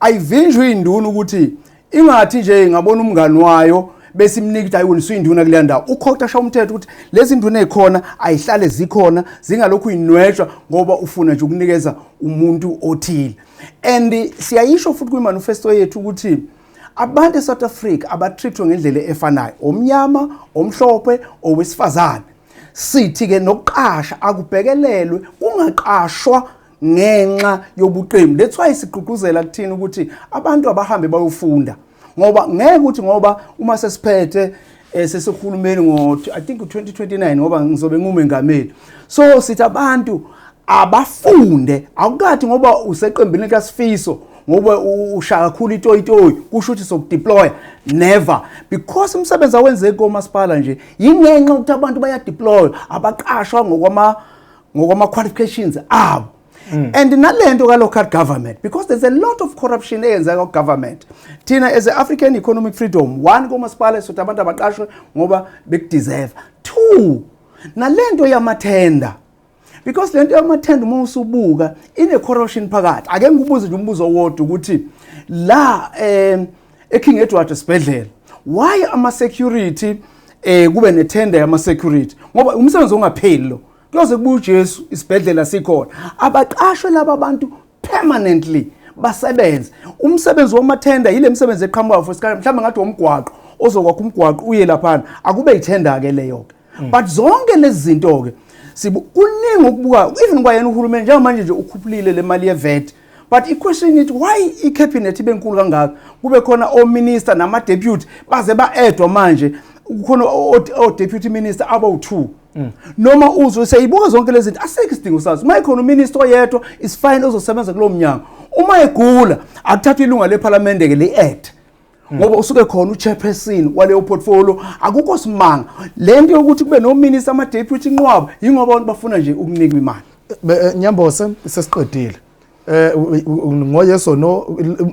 ayivinjwe induna ukuthi ingathi nje ngabona umngani wayo bese imnika ukuthi hayi, wena usuyinduna kuleya ndawo. UCogta shaya umthetho ukuthi lezi nduna ezikhona ayihlale zikhona, zingalokhu inwetshwa ngoba ufuna nje ukunikeza umuntu othile. And siyayisho futhi kwimanifesto yethu ukuthi abantu eSouth Africa abatreatwe ngendlela efanayo, omnyama, omhlophe, owesifazane. Sithi ke nokuqasha akubhekelelwe, kungaqashwa ngenxa yobuqembu. That's why sigqugquzela kuthini ukuthi abantu abahambe bayofunda, ngoba ngeke ukuthi ngoba uma sesiphethe sesihulumeni ngo I think 2029, ngoba ngizobe ngumengameli. So sithi abantu abafunde. Akukathi ngoba useqembini likaSifiso, ngoba ushaya kakhulu itoyitoyi, kusho ukuthi sokudeploy. Never, because umsebenzi awenzeki komasipala nje yingenxa ukuthi abantu bayadeploy, abaqashwa ngokwama qualifications abo. And nalento ka local government, because there's a lot of corruption eyenzeka ku government. Thina as a African Economic Freedom, one, komasipala sothi abantu abaqashwe ngoba bekudeserve. Two, nalento yamathenda, because lento yamathenda uma usubuka ine corruption phakathi. Ake ngikubuze nje umbuzo owodwa ukuthi la eKing Edward esibhedlela, why ama security kube nethenda yama security? Ngoba umsebenzi ongapheli lo, kuyoze kubuye uJesu isibhedlela sikhona. Abaqashwe laba bantu permanently, basebenze. Umsebenzi wamathenda yile misebenzi eqhamuka for isikhathi, mhlawumbe ngathi umgwaqo, ozokwakha umgwaqo uye laphana, akube yithenda ke leyo ke. But zonke lezi zinto ke sibu kuningi ukubuka. Even kwayena uhulumeni njengamanje nje ukhuphulile le mali ye-VAT, but i-question ithi why i-cabinet ibe nkulu kangaka, kube khona o-minister nama-deputy baze ba-edwa? Manje kukhona o-deputy minister abawu-two noma uzwe seyibuka zonke lezi zinto, asikho isidingo sazo. Uma ikhona uminister oyedwa is fine, ozosebenza kulowo mnyango. Uma egula akuthathwa ilunga lephalamende-ke li-add, ngoba usuke khona uchairperson waleyo portfolio. Akukho simanga lento yokuthi kube no-minister, ama-deputy, inqwaba, yingoba abantu bafuna nje ukunikwa imali. Nyambose, sesiqedile. Ngo yes or no,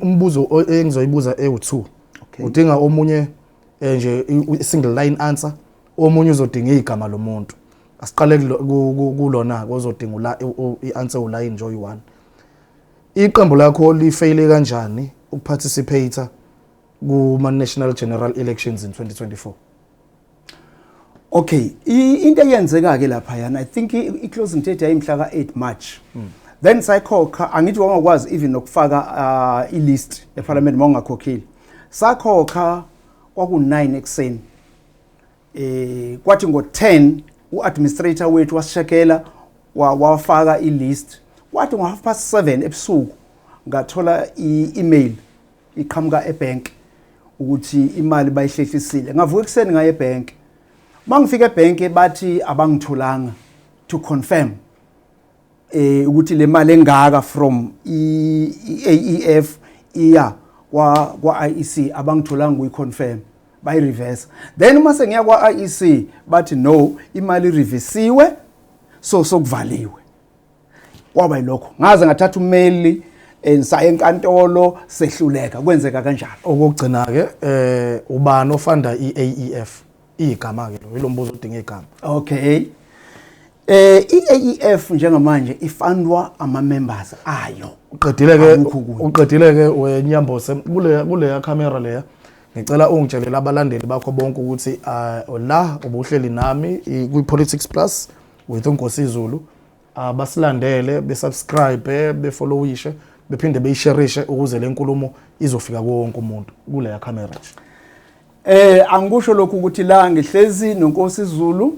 umbuzo engizoyibuza ewu2. Okay. Udinga omunye nje single line answer, omunye uzodinga igama lomuntu. Asiqale kulona ozodinga i-answer uline nje oyi1. Iqembu lakho lifeyile kanjani ukuparticipate kuma National General Elections in 2024? Okay, into eyenzeka ke lapha yana, I think i-closing date yayimhla ka-8 March. Then sayikhokha, angithi wangakwazi even nokufaka i-list eParliament mawungakhokhile. Sakhokha kwaku-9 ekuseni. Kwathi ngo-10 u-administrator wethu wasishekela, wafaka i-list. Kwathi ngo-half past 7 ebusuku ngathola i-email iqhamuka ebank ukuthi imali bayihlehlisile. Ngavuka ekuseni ngaye ebank. Mangifika ebhenki bathi abangitholanga to confirm ukuthi le mali engaka from i-AEF iya kwa IEC, abangitholanga kuyiconfirm, bayi reverse. Then uma sengiya kwa IEC bathi no, imali reversiwe, so sokuvaliwe. Kwaba yilokho, ngaze ngathatha ummeli, saya enkantolo, sehluleka. Kwenzeka kanjalo. Okugcina ke, ubani ofunda iAEF? Igama ke lo, yilombuzo odinga igama. Okay. I-AEF njengamanje ifundwa ama members ayo. Uqedile ke. Akukho okunye. Uqedile ke weNyambose. Kule camera leya, ngicela ungitshelele abalandeli bakho bonke ukuthi la ubuhleli nami kwi Politics Plus with uNkosi Zulu, abasilandele, besubscribe, befollowishe, bephinde beyisharishe ukuze le nkulumo izofika kuwo wonke umuntu kuleya camera nje. Angikusho lokhu ukuthi la ngihlezi noNkosi Zulu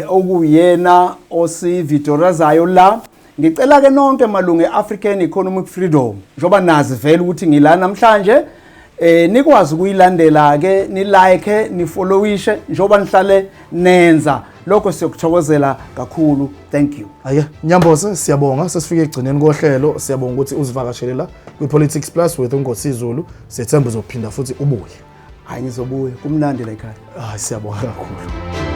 okuyena osividorazayo la. Ngicela ke nonke malungu eAfrican Economic Freedom, njoba nazi vele ukuthi ngila namhlanje, nikwazi ukuyilandela ke, ni like, ni followishe njoba nihlale nenza lokho, siyokuthokozela kakhulu. Thank you. Ake Nyambose, siyabonga, sesifike ekugcineni kohlelo. Siyabonga ukuthi uzivakashele la kwi-Politics Plus with uNkosi Zulu. Siyethemba uzophinda futhi ubuye. Hayi, ngizobuya, kumnandi la ekhaya. Hayi, siyabonga kakhulu.